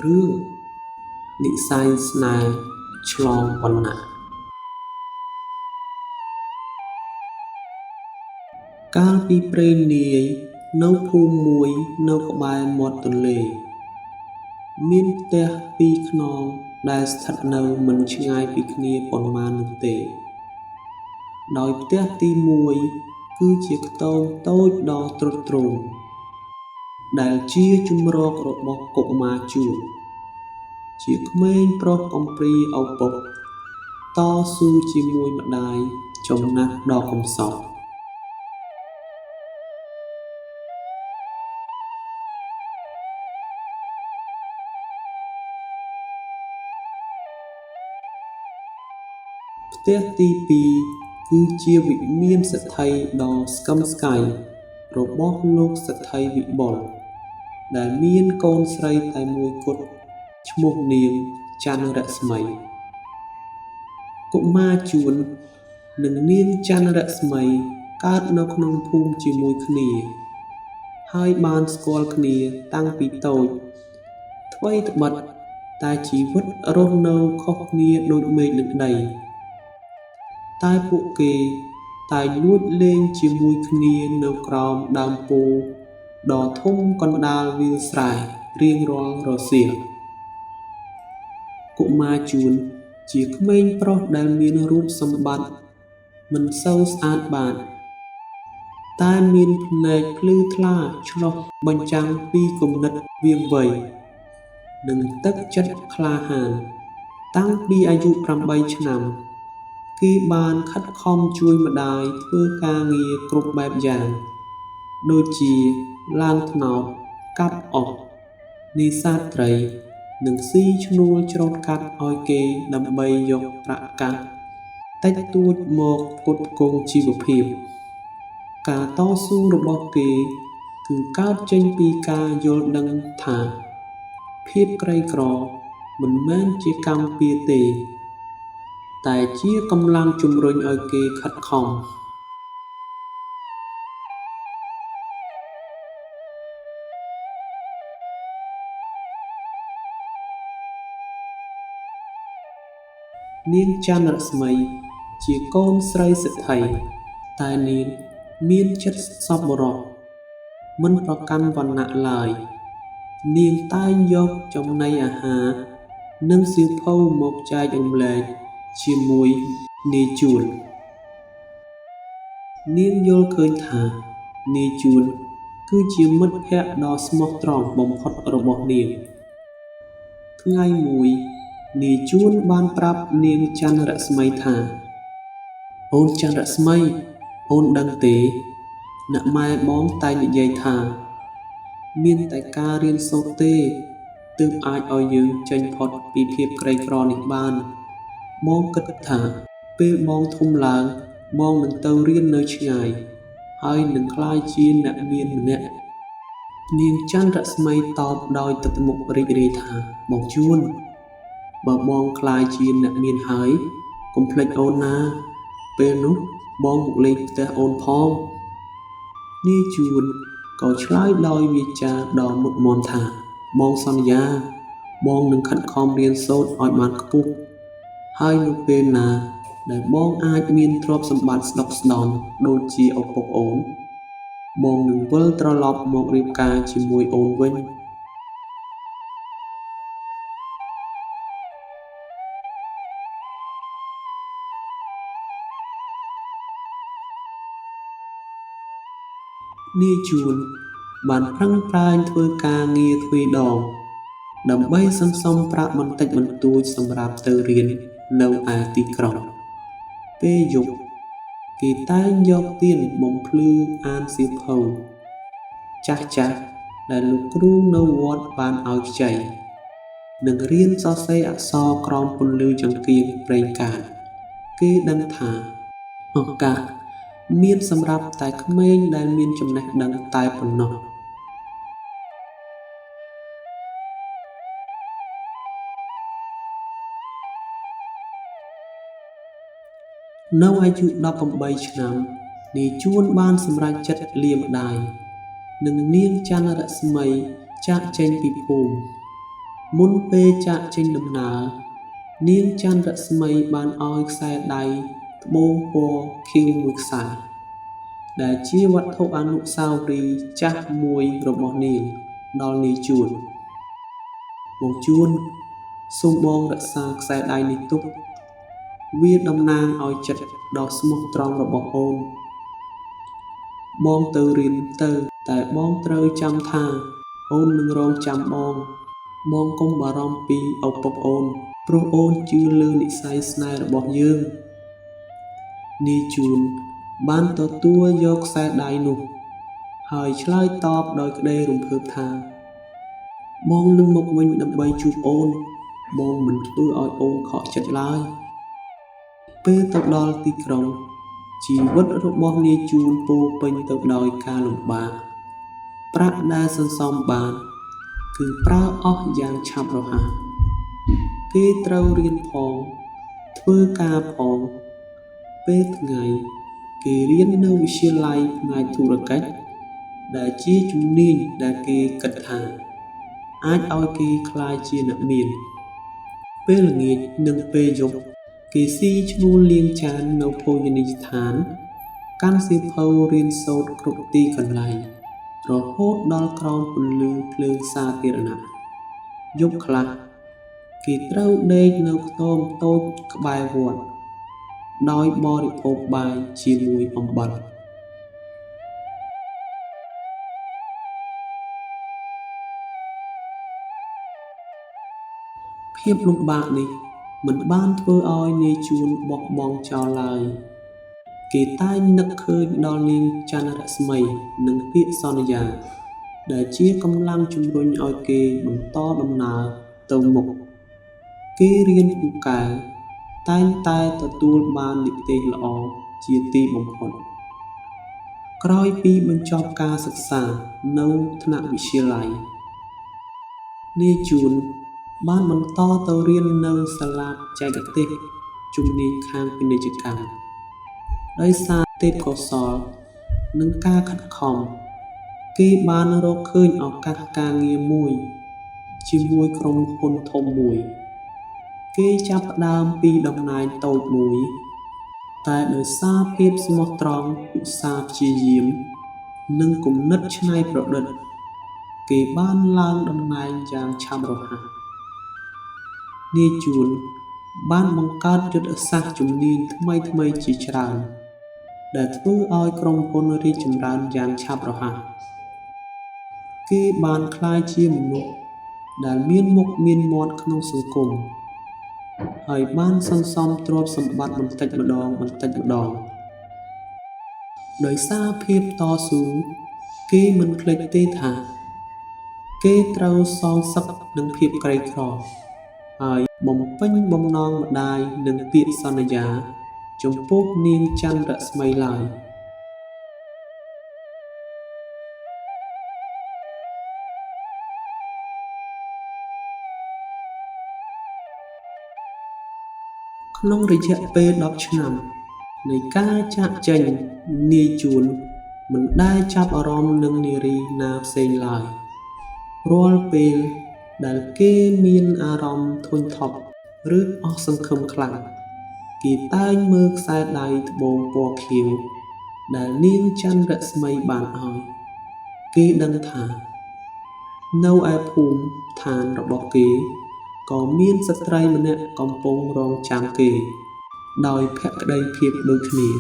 រឿងនិស្ស័យស្នេហ៍ឆ្លងវណ្ណៈកាលពីព្រេងនាយនៅភូមិមួយនៅក្បែរមាត់ទន្លេ មានផ្ទះពីរខ្នងដែលស្ថិតនៅមិនឆ្ងាយពីគ្នាប៉ុន្មាននោះទេ ដោយផ្ទះទីមួយគឺជាខ្ទមតូចដ៏ទ្រុឌទ្រោម ដែលជាជម្រករបស់កុមារជួន ជាក្មេងប្រុសកំព្រាឪពុក តស៊ូជាមួយម្តាយចំណាស់ដ៏កំសត់ ផ្ទះទីពីរគឺជាវិមានសេដ្ឋីដ៏ស្កឹមស្កៃរបស់លោកសេដ្ឋីវិបុល ដែលមានកូនស្រីតែមួយគត់ឈ្មោះនាងច័ន្ទរស្មី កុមារជួន និងនាងច័ន្ទរស្មីកើតនៅក្នុងភូមិជាមួយគ្នា ហើយបានស្គាល់គ្នាតាំងពីតូច ថ្វីត្បិតតែជីវិតរស់នៅខុសគ្នាដូចមេឃនឹងដី តែពួកគេតែងលួចលេងជាមួយគ្នានៅក្រោមដើមពោធិ៍ដ៏ធំកណ្តាលវាលស្រែរៀងរាល់រសៀល កុមារជួនជាក្មេងប្រុសដែលមានរូបសម្បត្តិមិនសូវស្អាតបាត តែមានភ្នែកភ្លឺថ្លាឆ្លុះបញ្ចាំងពីគំនិតវាងវៃ និងទឹកចិត្តក្លាហាន តាំងពីអាយុ8ឆ្នាំ គេបានខិតខំជួយម្តាយធ្វើការងារគ្រប់បែបយ៉ាង ដូចជាឡើងត្នោត កាប់អុស នេសាទត្រី និងស៊ីឈ្នួលច្រូតកាត់ឲ្យគេដើម្បីយកប្រាក់កាសតិចតួចមកផ្គត់ផ្គង់ជីវភាព ការតស៊ូរបស់គេគឺកើតចេញពីការយល់ដឹងថា ភាពក្រីក្រមិនមែនជាកម្មពៀរទេ តែជាកម្លាំងជំរុញឲ្យគេខិតខំ នាងច័ន្ទរស្មីជាកូនស្រីសេដ្ឋី តែនាងមានចិត្តសប្បុរស មិនប្រកាន់វណ្ណៈឡើយ នាងតែងយកចំណីអាហារ និងសៀវភៅមកចែករំលែកជាមួយនាយជួន នាងយល់ឃើញថានាយជួនគឺជាមិត្តភក្តិដ៏ស្មោះត្រង់បំផុតរបស់នាង ថ្ងៃមួយនាយជួនបានប្រាប់នាងច័ន្ទរស្មីថា អូនច័ន្ទរស្មី អូនដឹងទេ អ្នកម៉ែបងតែងនិយាយថា មានតែការរៀនសូត្រទេ ទើបអាចឲ្យយើងចេញផុតពីភាពក្រីក្រនេះបាន បងគិតថាពេលបងធំឡើង បងនឹងទៅរៀននៅឆ្ងាយ ហើយនឹងក្លាយជាអ្នកមានម្នាក់ នាងច័ន្ទរស្មីតបដោយទឹកមុខរីករាយថា បងជួន បើបងក្លាយជាអ្នកមានហើយកុំភ្លេចអូនណា ពេលនោះបងមកលេងផ្ទះអូនផង នាយជួនក៏ឆ្លើយដោយវាចាដ៏មុតមមថា បងសន្យា បងនឹងខិតខំរៀនសូត្រឲ្យបានខ្ពស់ ហើយនៅពេលណាដែលបងអាចមានទ្រព្យសម្បត្តិស្ដុកស្ដម្ភដូចជាឪពុកអូន បងនឹងវិលត្រឡប់មករៀបការជាមួយអូនវិញ នាយជួនបានប្រឹងប្រែងធ្វើការងារទ្វេដង ដើម្បីសន្សំប្រាក់បន្តិចបន្តួចសម្រាប់ទៅរៀននៅឯទីក្រុង ពេលយប់គេតែងយកទៀនបំភ្លឺអានសៀវភៅចាស់ៗដែលលោកគ្រូនៅវត្តបានឲ្យខ្ចី និងរៀនសរសេរអក្សរក្រោមពន្លឺចង្កៀងប្រេងកាត គេដឹងថាឱកាសមានសម្រាប់តែក្មេងដែលមានចំណេះដឹងតែប៉ុណ្ណោះ នៅអាយុ18ឆ្នាំ នាយជួនបានសម្រេចចិត្តលាម្តាយ និងនាងច័ន្ទរស្មីចាកចេញពីភូមិ មុនពេលចាកចេញដំណើរ នាងច័ន្ទរស្មីបានឲ្យខ្សែដៃត្បូងពណ៌ខៀវមួយខ្សែ ដែលជាវត្ថុអនុស្សាវរីយ៍ចាស់មួយរបស់នាងដល់នាយជួន បងជួន សូមបងរក្សាខ្សែដៃនេះទុក វាតំណាងឲ្យចិត្តដ៏ស្មោះត្រង់របស់អូន បងទៅរៀនទៅ តែបងត្រូវចាំថាអូននឹងរង់ចាំបង បងកុំបារម្ភពីឪពុកអូន ព្រោះអូនជឿលើនិស្ស័យស្នេហ៍របស់យើង នាយជួនបានទទួលយកខ្សែដៃនោះ ហើយឆ្លើយតបដោយក្តីរំភើបថា បងនឹងមកវិញដើម្បីជួបអូន បងមិនធ្វើឲ្យអូនខកចិត្តឡើយ ពេលទៅដល់ទីក្រុង ជីវិតរបស់នាយជួនពោរពេញទៅដោយការលំបាក ប្រាក់ដែលសន្សំបាន គឺប្រើអស់យ៉ាងឆាប់រហ័ស គេត្រូវរៀនផង ធ្វើការផង ពេលថ្ងៃ គេរៀននៅវិទ្យាល័យផ្នែកធុរកិច្ច ដែលជាជំនាញដែលគេគិតថា អាចឲ្យគេក្លាយជាអ្នកមាន ពេលល្ងាចនិងពេលយប់ គេស៊ីឈ្នួលលាងចាននៅភោជនីយដ្ឋាន កាន់សៀវភៅរៀនសូត្រគ្រប់ទីកន្លែង រហូតដល់ក្រោមពន្លឺភ្លើងសាធារណៈ យប់ខ្លះ គេត្រូវដេកនៅខ្ទមតូចក្បែរវត្ត ដោយបរិភោគបាយជាមួយអំបិល ភាពលំបាកនេះមិនបានធ្វើឲ្យនាយជួនបោះបង់ចោលឡើយ គេតែងនឹកឃើញដល់នាងច័ន្ទរស្មីនិងពាក្យសន្យា ដែលជាកម្លាំងជំរុញឲ្យគេបន្តដំណើរទៅមុខ គេរៀនពូកែ តែងតែទទួលបាននិទ្ទេសល្អជាទីបំផុត ក្រោយពីបញ្ចប់ការសិក្សានៅថ្នាក់វិទ្យាល័យ នាយជួនបានបន្តទៅរៀននៅសាលាបច្ចេកទេសជំនាញខាងពាណិជ្ជកម្ម ដោយសារទេពកោសល្យ និងការខិតខំ គេបានរកឃើញឱកាសការងារមួយជាមួយក្រុមហ៊ុនធំមួយ គេចាប់ផ្ដើមពីតំណែងតូចមួយ តែដោយសារភាពស្មោះត្រង់ ឧស្សាហ៍ព្យាយាម និងគំនិតច្នៃប្រឌិត គេបានឡើងតំណែងយ៉ាងឆាប់រហ័ស នាយជួនបានបង្កើតយុទ្ធសាស្ត្រជំនាញថ្មីៗជាច្រើន ដែលធ្វើឲ្យក្រុមហ៊ុនរីកចម្រើនយ៉ាងឆាប់រហ័ស គេបានក្លាយជាមនុស្សដែលមានមុខមានមាត់ក្នុងសង្គម ហើយបានសន្សំទ្រព្យសម្បត្តិបន្តិចម្តងៗ ដោយសារភាពតស៊ូ គេមិនភ្លេចទេថា គេត្រូវសងសឹកនឹងភាពក្រីក្រ ហើយបំពេញបំណងម្តាយនិងពាក្យសន្យាចំពោះនាងច័ន្ទរស្មីឡើយ ក្នុងរយៈពេល ១០ ឆ្នាំនៃការចាកចេញ នាយជួនមិនដែលចាប់អារម្មណ៍នឹងនារីណាផ្សេងឡើយ រាល់ពេលដែលគេមានអារម្មណ៍ធុញថប់ឬអស់សង្ឃឹមខ្លាំង គេតែងមើលខ្សែដៃត្បូងពណ៌ខៀវដែលនាងច័ន្ទរស្មីបានឲ្យ គេដឹងថា នៅឯភូមិឋានរបស់គេ ក៏មានស្ត្រីម្នាក់កំពុងរង់ចាំគេ ដោយភក្តីភាពដូចគ្នា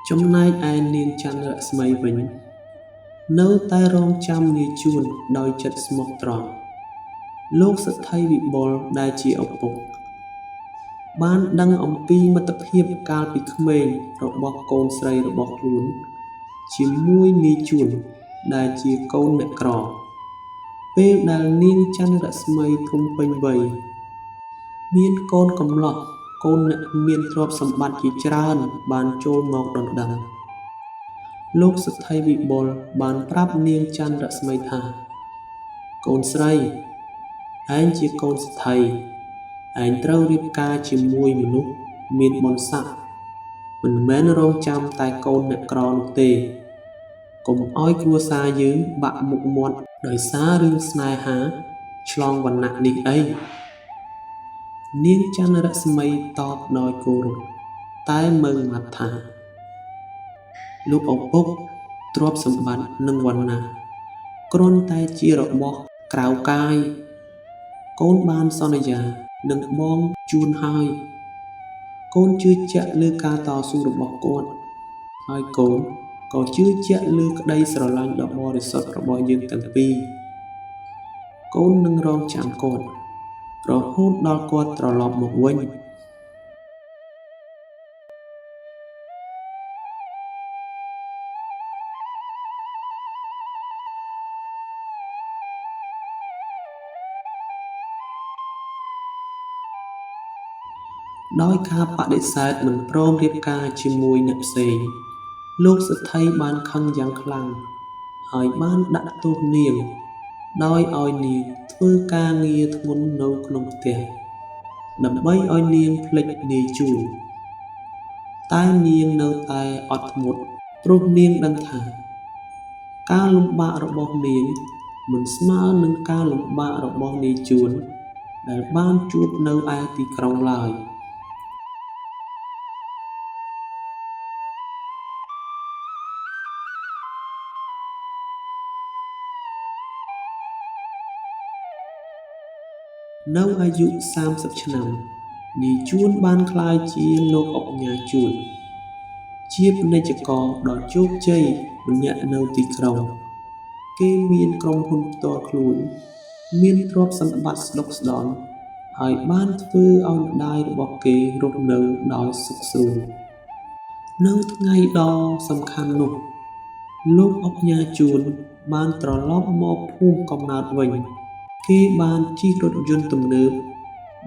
ចំណែកឯនាងច័ន្ទរស្មីវិញ នៅតែរង់ចាំនាយជួនដោយចិត្តស្មោះត្រង់ លោកសេដ្ឋីវិបុលដែលជាឪពុក បានដឹងអំពីមិត្តភាពកាលពីក្មេងរបស់កូនស្រីរបស់ខ្លួនជាមួយនាយជួនដែលជាកូនអ្នកក្រ ពេលដែលនាងច័ន្ទរស្មីធំពេញវ័យ មានកូនកំលោះកូនអ្នកមានទ្រព្យសម្បត្តិជាច្រើនបានចូលមកដណ្ដឹង លោកសេដ្ឋីវិបុលបានប្រាប់នាងច័ន្ទរស្មីថា កូនស្រី ឯងជាកូនសេដ្ឋី ឯងត្រូវរៀបការជាមួយមនុស្សមានបុណ្យស័ក្តិ មិនមែនរង់ចាំតែកូនអ្នកក្រនោះទេ ក កុំឱ្យគ្រួសារយើងបាក់មុខមាត់ដោយសាររឿងស្នេហាឆ្លងវណ្ណៈនេះអី ។ នាងច័ន្ទរស្មីតបដោយគោរពតែម៉ឺងម៉ាត់ថា លោកឪពុក ទ្រព្យសម្បត្តិនិងវណ្ណៈគ្រាន់តែជារបស់ក្រៅកាយ កូនបានសន្យានឹងបងជួនហើយ កូនជឿជាក់លើការតស៊ូរបស់គាត់ ហើយកូនក៏ជឿជាក់លើក្តីស្រឡាញ់ដ៏បរិសុទ្ធរបស់យើងទាំងពីរ កូននឹងរង់ចាំគាត់ រហូតដល់គាត់ត្រឡប់មកវិញ។ ដោយការបដិសេធមិនព្រមរៀបការជាមួយអ្នកផ្សេង លោកសេដ្ឋីបានខឹងយ៉ាងខ្លាំង ហើយបានដាក់ទោសនាង ដោយឲ្យនាងធ្វើការងារធ្ងន់នៅក្នុងផ្ទះ ដើម្បីឲ្យនាងភ្លេចនាយជួន តែនាងនៅតែអត់ធ្មត់ ព្រោះនាងដឹងថា ការលំបាករបស់នាងមិនស្មើនឹងការលំបាករបស់នាយជួនដែលបានជួបនៅឯទីក្រុងឡើយ។ នៅអាយុ ៣០ ឆ្នាំ នាយជួនបានក្លាយជាលោកឧកញ៉ាជួន ជាពាណិជ្ជករដ៏ជោគជ័យម្នាក់នៅទីក្រុង គេមានក្រុមហ៊ុនផ្ទាល់ខ្លួន មានទ្រព្យសម្បត្តិស្ដុកស្ដម្ភ ហើយបានធ្វើឲ្យម្ដាយរបស់គេរស់នៅដោយសុខស្រួល នៅថ្ងៃដ៏សំខាន់នោះ លោកឧកញ៉ាជួនបានត្រឡប់មកភូមិកំណើតវិញ គេបានជិះរថយន្តទំនើប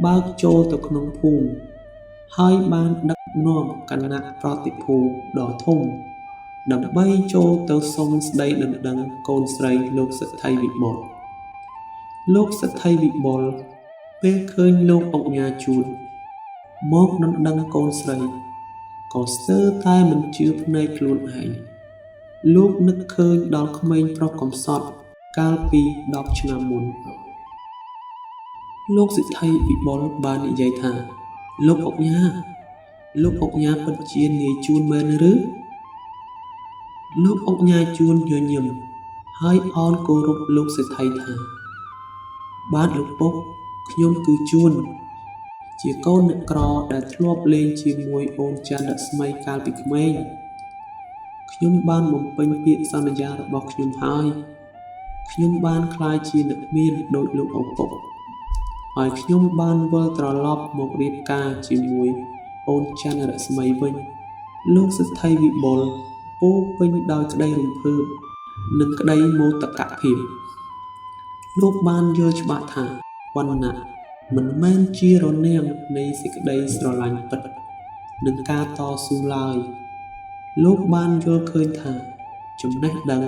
បើកចូលទៅក្នុងភូមិ ហើយបានដឹកនាំគណៈប្រតិភូដ៏ធំ ដើម្បីចូលទៅសុំស្ដីដណ្ដឹងកូនស្រីលោកសេដ្ឋីវិបុល លោកសេដ្ឋីវិបុលពេលឃើញលោកឧកញ៉ាជួនមកដណ្ដឹងកូនស្រី ក៏ស្ទើរតែមិនជឿភ្នែកខ្លួនឯង លោកនឹកឃើញដល់ក្មេងប្រុសកម្សត់កាលពី ១០ ឆ្នាំមុន លោកសេដ្ឋីវិបុលបាននិយាយថា លោកឧកញ៉ា លោកឧកញ៉ាពិតជានាយជួនមែនឬ? លោកឧកញ៉ាជួនញញឹម ហើយឱនគោរពលោកសេដ្ឋីថា បាទលោកពុក ខ្ញុំគឺជួន ជាកូនអ្នកក្រដែលធ្លាប់លេងជាមួយអូនច័ន្ទរស្មីកាលពីក្មេង ខ្ញុំបានបំពេញពាក្យសន្យារបស់ខ្ញុំហើយ ខ្ញុំបានក្លាយជាអ្នកមានដូចលោកឪពុក ហើយខ្ញុំបានវិលត្រឡប់មករៀបការជាមួយអូនច័ន្ទរស្មីវិញ លោកសេដ្ឋីវិបុលពោរពេញដោយក្តីរំភើប និងក្តីមោទកភាព លោកបានយល់ច្បាស់ថា វណ្ណៈមិនមែនជារនាំងនៃសេចក្តីស្រឡាញ់ពិត និងការតស៊ូឡើយ លោកបានយល់ឃើញថា ចំណេះដឹង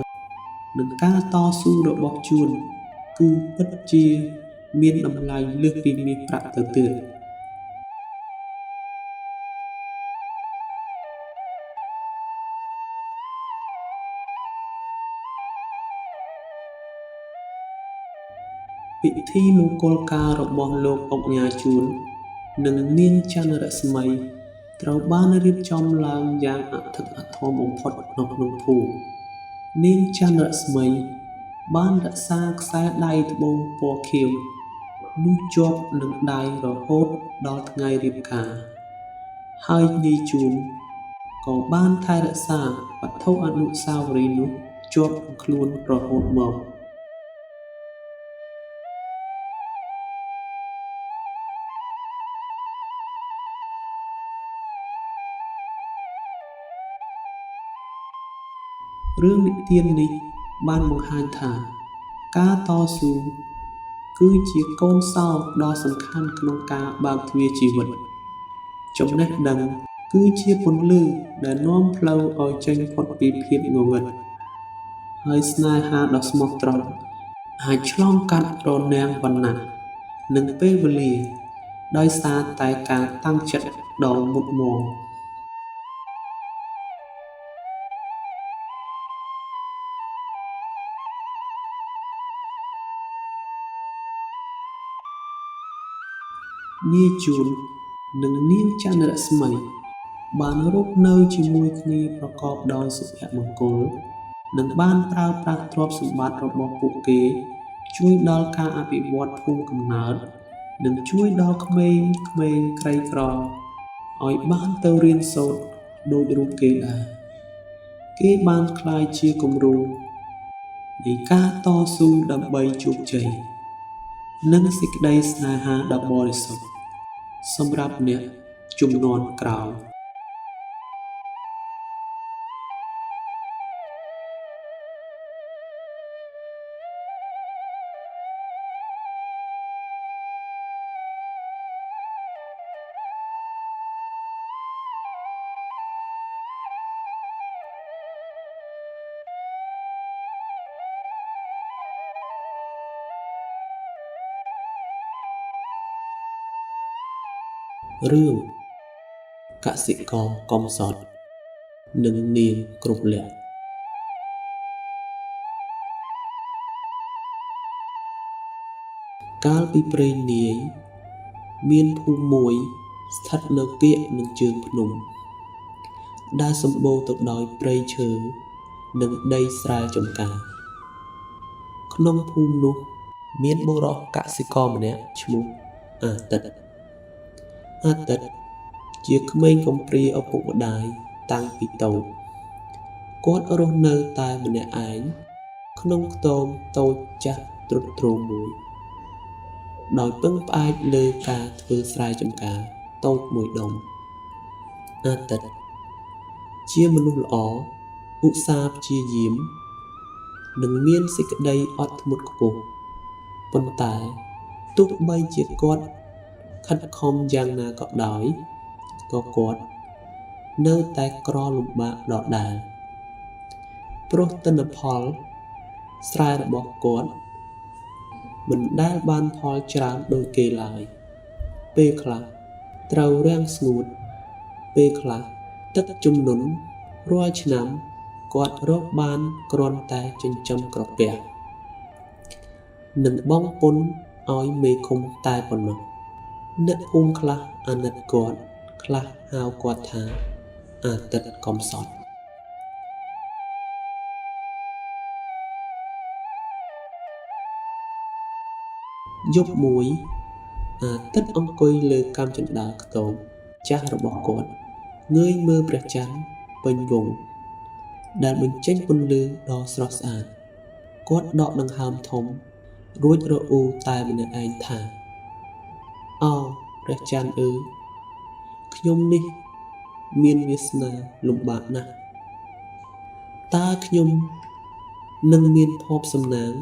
និងការតស៊ូរបស់ជួនគឺពិតជាមានតម្លៃលើសពីមាសប្រាក់ទៅទៀត។ ពិធីមង្គលការរបស់លោកឧកញ៉ាជួន និងនាងច័ន្ទរស្មីត្រូវបានរៀបចំឡើងយ៉ាងអធិកអធមបំផុតនៅក្នុងភូមិ នាងច័ន្ទរស្មីបានរក្សាខ្សែដៃត្បូងពណ៌ខៀវនោះជាប់នឹងដៃរហូតដល់ថ្ងៃរៀបការ ហើយនាយជួនក៏បានថែរក្សាវត្ថុអនុស្សាវរីយ៍នោះជាប់នឹងខ្លួនរហូតមក។ រឿងនិទាននេះបានបង្ហាញថា ការតស៊ូគឺជាកូនសោរដ៏សំខាន់ក្នុងការបើកទ្វារជីវិត ចំណេះដឹងគឺជាពន្លឺដែលនាំផ្លូវឲ្យចេញផុតពីភាពងងឹត ហើយស្នេហាដ៏ស្មោះត្រង់អាចឆ្លងកាត់រនាំងវណ្ណៈ និងពេលវេលា ដោយសារតែការតាំងចិត្តដ៏មុតមាំ។ នាយជួន និងនាងច័ន្ទរស្មីបានរស់នៅជាមួយគ្នាប្រកបដោយសុភមង្គល និងបានប្រើប្រាស់ទ្រព្យសម្បត្តិរបស់ពួកគេជួយដល់ការអភិវឌ្ឍភូមិកំណើត និងជួយដល់ក្មេងៗក្រីក្រឲ្យបានទៅរៀនសូត្រដូចរូបគេដែរ គេបានក្លាយជាគំរូនៃការតស៊ូដើម្បីជោគជ័យ និងសេចក្តីស្នេហាដ៏បរិសុទ្ធសម្រាប់អ្នកជំនាន់ក្រោយ។ រឿងកសិករកំសត់ និងនាងគ្រប់លក្ខណ៍ កាលពីព្រេងនាយ មានភូមិមួយស្ថិតនៅកៀកនឹងជើងភ្នំ ដែលសម្បូរទៅដោយព្រៃឈើ និងដីស្រែចម្ការ ក្នុងភូមិនោះមានបុរសកសិករម្នាក់ឈ្មោះអាទិត្យ អាទិត្យជាក្មេងកំព្រាឪពុកម្តាយតាំងពីតូច គាត់រស់នៅតែម្នាក់ឯងក្នុងខ្ទមតូចចាស់ទ្រុឌទ្រោមមួយ ដោយពឹងផ្អែកលើការធ្វើស្រែចម្ការតូចមួយដុំ អាទិត្យជាមនុស្សល្អ ឧស្សាហ៍ព្យាយាម និងមានសេចក្តីអត់ធ្មត់ខ្ពស់ ប៉ុន្តែទោះបីជាគាត់ខិតខំយ៉ាងណាក៏ដោយ ក៏គាត់នៅតែក្រលំបាកដដែល ព្រោះទិន្នផលស្រែរបស់គាត់មិនដែលបានផលច្រើនដូចគេឡើយ ពេលខ្លះត្រូវរាំងស្ងួត ពេលខ្លះទឹកជំនន់រាល់ឆ្នាំគាត់រកបានគ្រាន់តែចិញ្ចឹមក្រពះ និងបង់ពន្ធឲ្យមេឃុំតែប៉ុណ្ណោះ អ្នកភូមិខ្លះអាណិតគាត់ ខ្លះហៅគាត់ថា អាទិត្យកំសត់ យប់មួយ អាទិត្យអង្គុយលើកាំជណ្ដើរខ្ទមចាស់របស់គាត់ ងើយមើលព្រះច័ន្ទពេញវង់ដែលបញ្ចេញពន្លឺដ៏ស្រស់ស្អាត គាត់ដកដង្ហើមធំ រួចរអ៊ូតែម្នាក់ឯងថា ឱព្រះច័ន្ទអើយ ខ្ញុំនេះមានវាសនាលំបាកណាស់ តើខ្ញុំនឹងមានភ័ព្វសំណាង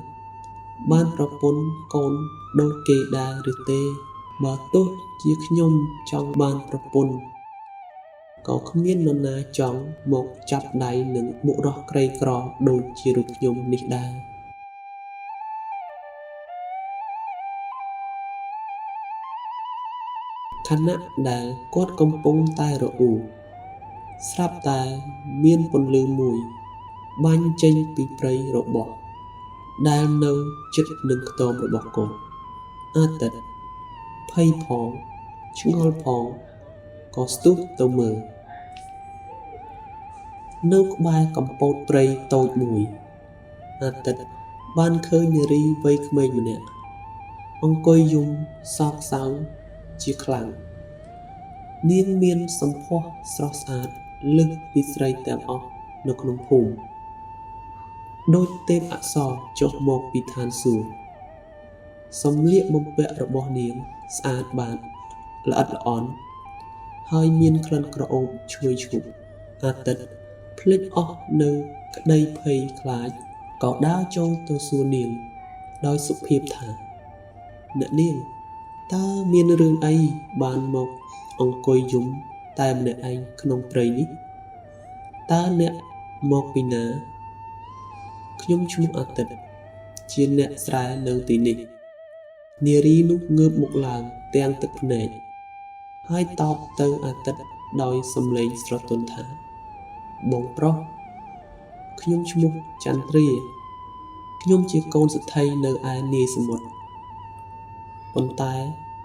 បានប្រពន្ធកូនដូចគេដែរឬទេ បើទោះជាខ្ញុំចង់បានប្រពន្ធ ក៏គ្មាននរណាចង់មកចាប់ដៃនឹងបុរសក្រីក្រដូចជារូបខ្ញុំនេះដែរ ខណៈដែលគាត់កំពុងតែរអ៊ូ ស្រាប់តែមានពន្លឺមួយបាញ់ចេញពីព្រៃរបោះដែលនៅជិតនឹងខ្ទមរបស់គាត់ អាទិត្យភ័យផង ឆ្ងល់ផង ក៏ស្ទុះទៅមើល នៅក្បែរកំពតព្រៃតូចមួយ អាទិត្យបានឃើញនារីវ័យក្មេងម្នាក់ អង្គុយយំសោកសៅជាខ្លាំង នាងមានសម្ផស្សស្រស់ស្អាតលើសពីស្រីទាំងអស់នៅក្នុងភូមិ ដូចទេពអប្សរចុះមកពីឋានសួគ៌ សម្លៀកបំពាក់របស់នាងស្អាតបាតល្អិតល្អន់ ហើយមានក្លិនក្រអូបឈ្ងុយឈ្ងប់ អាទិត្យភ្លេចអស់នូវក្តីភ័យខ្លាច ក៏ដើរចូលទៅសួរនាងដោយសុភាពថា អ្នកនាង តើមានរឿងអីបានមកអង្គុយយំតែម្នាក់ឯងក្នុងព្រៃនេះ? តើអ្នកមកពីណា? ខ្ញុំឈ្មោះអាទិត្យ ជាអ្នកស្រែនៅទីនេះ នារីនោះងើបមុខឡើងទាំងទឹកភ្នែក ហើយតបទៅអាទិត្យដោយសំឡេងស្រទន់ថា បងប្រុស ខ្ញុំឈ្មោះចន្ទ្រា ខ្ញុំជាកូនសេដ្ឋីនៅឯនាយសមុទ្រ ប៉ុន្តែ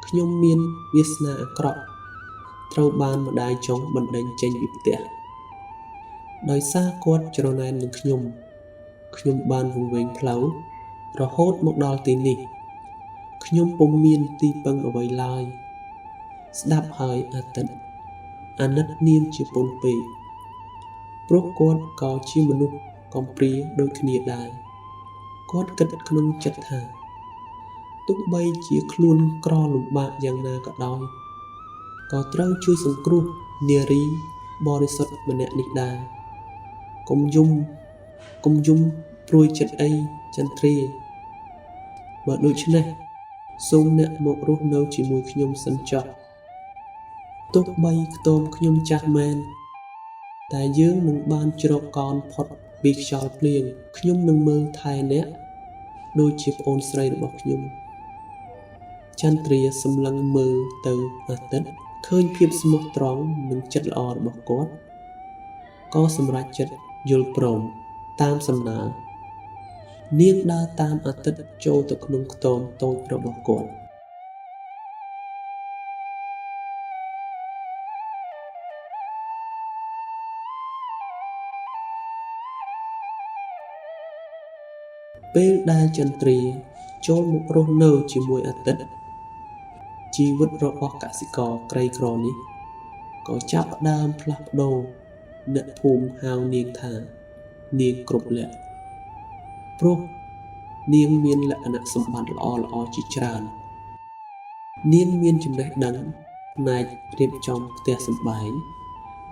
ខ្ញុំមានវាសនាអាក្រក់ត្រូវបានម្ដាយចុងបណ្ដេញចេញពីផ្ទះដោយសារគាត់ច្រណែននឹងខ្ញុំខ្ញុំបានវង្វេងផ្លូវរហូតមកដល់ទីនេះខ្ញុំពុំមានទីពឹងអ្វីឡើយស្ដាប់ហើយអាទិត្យអាណិតនាងជាពន់ពេកព្រោះគាត់ក៏ជាមនុស្សកំព្រាដូចគ្នាដែរគាត់គិតក្នុងចិត្តថាទោះបីជាខ្លួនក្រលំបាកយ៉ាងណាក៏ដោយក៏ត្រូវជួយសង្គ្រោះនារីបរិសុទ្ធម្នាក់នេះដែរកុំយំកុំយំព្រួយចិត្តអីចន្ទ្រាបើដូច្នេះសូមអ្នកមករស់នៅជាមួយខ្ញុំសិនចុះទោះបីខ្ទមខ្ញុំចាស់មែនតែយើងនឹងបានជ្រកកោនផុតពីខ្យល់ភ្លៀងខ្ញុំនឹងមើលថែអ្នកដូចជាប្អូនស្រីរបស់ខ្ញុំចន្ទ្រាសម្លឹងមើលទៅអាទិត្យឃើញភាពស្មោះត្រង់និងចិត្តល្អរបស់គាត់ក៏សម្រេចចិត្តយល់ព្រមតាមសំណើនាងដើរតាមអាទិត្យចូលទៅក្នុងខ្ទមតូចរបស់គាត់ពេលដែលចន្ទ្រាចូលមករស់នៅជាមួយអាទិត្យជីវិតរបស់កសិករក្រីក្រនេះក៏ចាប់ផ្ដើមផ្លាស់ប្ដូរអ្នកភូមិហៅនាងថានាងគ្រប់លក្ខព្រោះនាងមានលក្ខណៈសម្បត្តិល្អៗជាច្រើននាងមានចំណេះដឹងផ្នែករៀបចំផ្ទះសម្បែង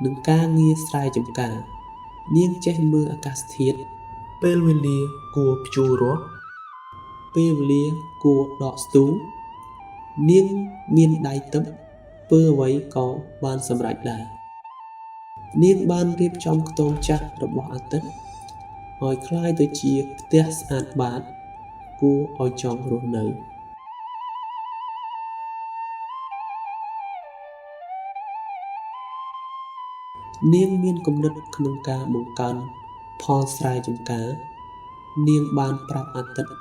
និងការងារស្រែចម្ការនាងចេះមើលអាកាសធាតុពេលវេលាគួរភ្ជួររាស់ពេលវេលាគួរដកស្ទូងនាងមានដៃទិព្វធ្វើអ្វីក៏បានសម្រេចដែរនាងបានរៀបចំខ្ទមចាស់របស់អាទិត្យឲ្យក្លាយទៅជាផ្ទះស្អាតបាតគួរឲ្យចង់រស់នៅនាងមានគំនិតក្នុងការបង្កើនផលស្រែចម្ការនាងបានប្រាប់អាទិត្យ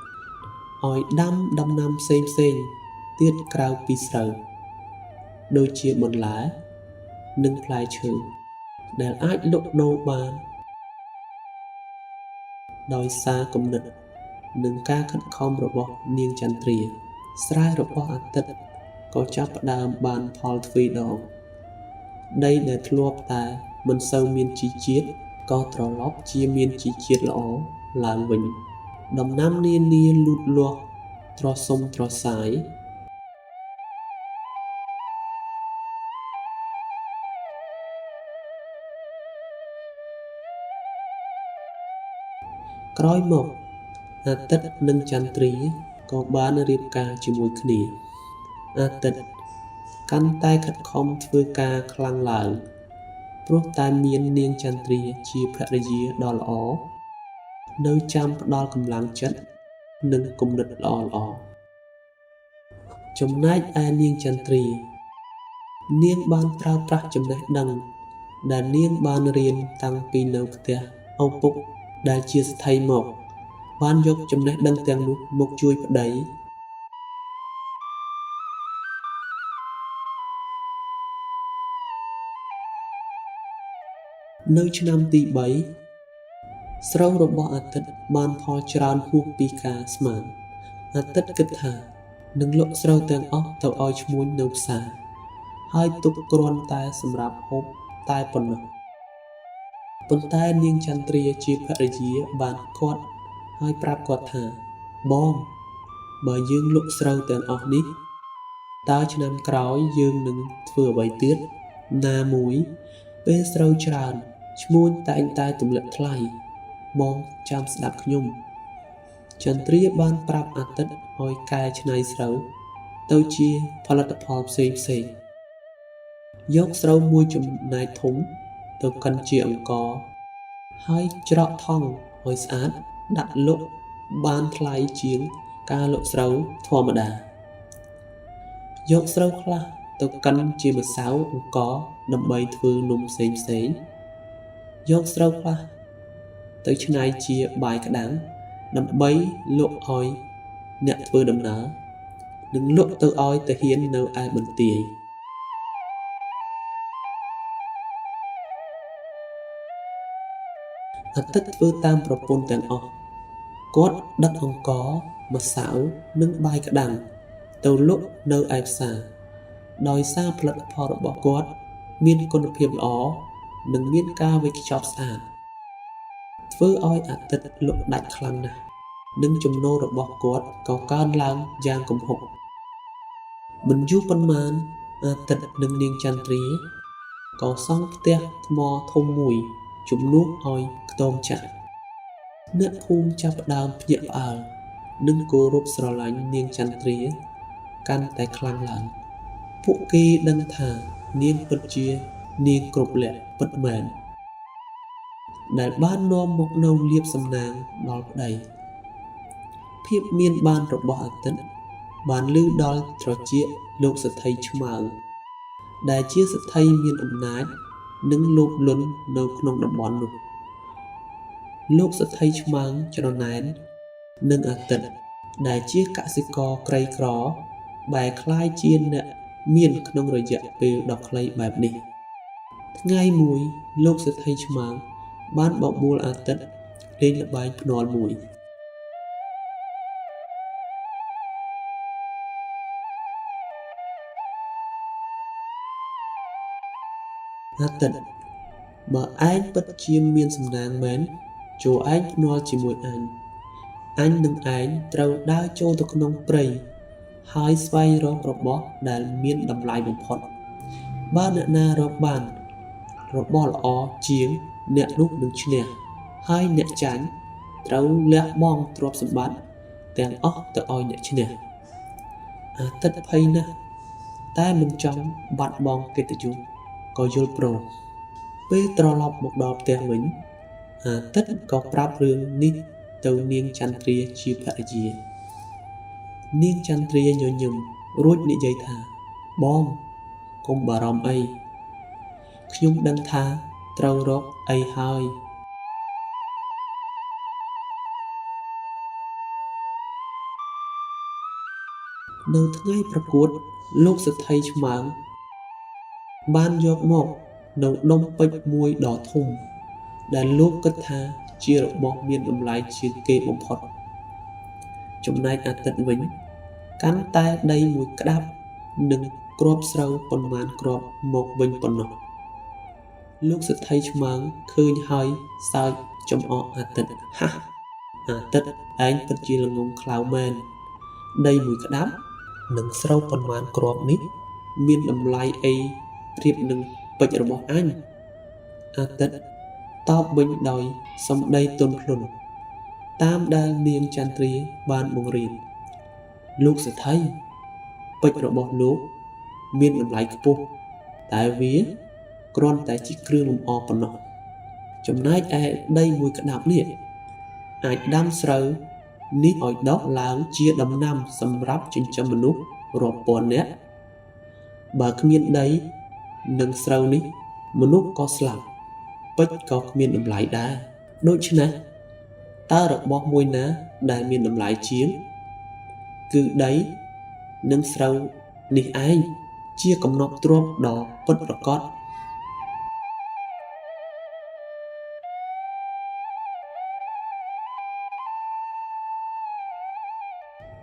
ឲ្យដាំដំណាំផ្សេងៗទៀតក្រៅពីស្រូវដូចជាបន្លែនិងផ្លែឈើដែលអាចលក់ដូរបានដោយសារគំនិតនិងការខិតខំរបស់នាងចន្ទ្រាស្រែរបស់អាទិត្យក៏ចាប់ផ្ដើមបានផលទ្វេដងដីដែលធ្លាប់តែមិនសូវមានជីជាតិក៏ត្រឡប់ជាមានជីជាតិល្អឡើងវិញដំណាំនានាលូតលាស់ត្រសុំត្រសាយក្រោយមកអាទិត្យនិងចន្ទ្រាក៏បានរៀបការជាមួយគ្នាអាទិត្យកាន់តែខិតខំធ្វើការខ្លាំងឡើងព្រោះតែមាននាងចន្ទ្រាជាភរិយាដ៏ល្អនៅចាំផ្ដល់កម្លាំងចិត្តនិងគំនិតល្អៗចំណែកឯនាងចន្ទ្រានាងបានប្រើប្រាស់ចំណេះដឹងដែលនាងបានរៀនតាំងពីនៅផ្ទះឪពុកដែលជាសេដ្ឋីមកបានយកចំណេះដឹងទាំងនោះមកជួយប្តីនៅឆ្នាំទី3ស្រូវរបស់អាទិត្យបានផលច្រើនហួសពីការស្មានអាទិត្យគិតថានឹងលក់ស្រូវទាំងអស់ទៅឲ្យឈ្មួញនៅផ្សារហើយទុកគ្រាន់តែសម្រាប់ហូបតែប៉ុណ្ណោះប៉ុន្តែនាងចន្ទ្រាជាភរិយាបានគាត់ហើយប្រាប់គាត់ថាបងបើយើងលក់ស្រូវទាំងអស់នេះតើឆ្នាំក្រោយយើងនឹងធ្វើអ្វីទៀតណាមួយពេលស្រូវច្រើនឈ្មួញតែងតែទម្លាក់ថ្លៃបងចាំស្ដាប់ខ្ញុំចន្ទ្រាបានប្រាប់អាទិត្យឲ្យកែច្នៃស្រូវទៅជាផលិតផលផ្សេងៗយកស្រូវមួយចំណែកធំទៅកិនជាអង្ករហើយច្រកថង់ឲ្យស្អាតដាក់លក់បានថ្លៃជាងការលក់ស្រូវធម្មតាយកស្រូវខ្លះទៅកិនជាម្សៅអង្ករដើម្បីធ្វើនំផ្សេងៗយកស្រូវខ្លះទៅច្នៃជាបាយក្តាំងដើម្បីលក់ឲ្យអ្នកធ្វើដំណើរ និងលក់ទៅឲ្យទាហាននៅឯបន្ទាយ អាទិត្យធ្វើតាមប្រពន្ធទាំងអស់ គាត់ដឹកអង្ករ ម្សៅ និងបាយក្តាំងទៅលក់នៅឯផ្សារ ដោយសារផលិតផលរបស់គាត់មានគុណភាពល្អ និងមានការវេចខ្ចប់ស្អាត ធ្វើឲ្យអាទិត្យលក់ដាច់ខ្លាំងណាស់ និងចំណូលរបស់គាត់ក៏កើនឡើងយ៉ាងគំហុក មិនយូរប៉ុន្មាន អាទិត្យនិងនាងចន្ទ្រាក៏សង់ផ្ទះថ្មធំមួយជំនួសឲ្យខ្ទមចាស់ អ្នកភូមិចាប់ផ្ដើមភ្ញាក់ផ្អើល និងគោរពស្រឡាញ់នាងចន្ទ្រាកាន់តែខ្លាំងឡើង ពួកគេដឹងថានាងពិតជានាងគ្រប់លក្ខណ៍ពិតមែន ដែលបាននាំមកនូវលាភសំណាងដល់ប្តី ភាពមានបានរបស់អាទិត្យបានឮដល់ត្រចៀកលោកសេដ្ឋីឆ្មើង ដែលជាសេដ្ឋីមានអំណាច និងលោភលន់នៅក្នុងតំបន់នោះ លោកសេដ្ឋីឆ្មើងច្រណែននឹងអាទិត្យដែលជាកសិករក្រីក្របែរក្លាយជាអ្នកមានក្នុងរយៈពេលដ៏ខ្លីបែបនេះ ថ្ងៃមួយលោកសេដ្ឋីឆ្មើងបានបបួលអាទិត្យលេងល្បែងភ្នាល់មួយ អាទិត្យបើឯងពិតជាមានសំណាងមែន ចូរឯងភ្នាល់ជាមួយអញ អញនិងឯងត្រូវដើរចូលទៅក្នុងព្រៃ ហើយស្វែងរករបស់ដែលមានតម្លៃបំផុត បើអ្នកណារកបានរបស់ល្អជាងអ្នកនោះនឹងឈ្នះ ហើយអ្នកចាញ់ត្រូវលះបង់ទ្រព្យសម្បត្តិទាំងអស់ទៅឲ្យអ្នកឈ្នះ អាទិត្យភ័យណាស់ តែមិនចង់បាត់បង់កិត្តិយសក៏យល់ព្រម ពេលត្រឡប់មកដល់ផ្ទះវិញ អាទិត្យក៏ប្រាប់រឿងនេះទៅនាងចន្ទ្រាជាភរិយា នាងចន្ទ្រាញញឹមរួចនិយាយថា បងកុំបារម្ភអី ខ្ញុំដឹងថាត្រូវរកអីហើយ នៅថ្ងៃប្រកួត លោកសេដ្ឋីឆ្មើងបានយកមកនូវដុំពេជ្រមួយដ៏ធំ ដែលលោកគិតថាជារបស់មានតម្លៃជាងគេបំផុត ចំណែកអាទិត្យវិញ កាន់តែដីមួយក្តាប់និងគ្រាប់ស្រូវប៉ុន្មានគ្រាប់មកវិញប៉ុណ្ណោះ លោកសេដ្ឋីឆ្មើងឃើញហើយសើចចំអកអាទិត្យ ហាស់ អាទិត្យឯងពិតជាល្ងង់ខ្លៅមែន ដីមួយក្តាប់និងស្រូវប៉ុន្មានគ្រាប់នេះមានតម្លៃអីប្រៀបនឹងពេជ្ររបស់អញ អាទិត្យតបវិញដោយសម្ដីទន់ភ្លន់ តាមដែលនាងចន្ទ្រាបានបង្រៀន លោកសេដ្ឋី ពេជ្ររបស់លោកមានតម្លៃខ្ពស់ តែវាគ្រាន់តែជាគ្រឿងលម្អប៉ុណ្ណោះ ចំណែកឯដីមួយក្តាប់នេះអាចដាំស្រូវនេះឲ្យដុះឡើងជាដំណាំសម្រាប់ចិញ្ចឹមមនុស្សរាប់ពាន់នាក់ បើគ្មានដីនិងស្រូវនេះមនុស្សក៏ស្លាប់ ពេជ្រក៏គ្មានតម្លៃដែរ ដូច្នេះតើរបស់មួយណាដែលមានតម្លៃជាង គឺដីនិងស្រូវនេះឯងជាកំណប់ទ្រព្យដ៏ពិតប្រាកដ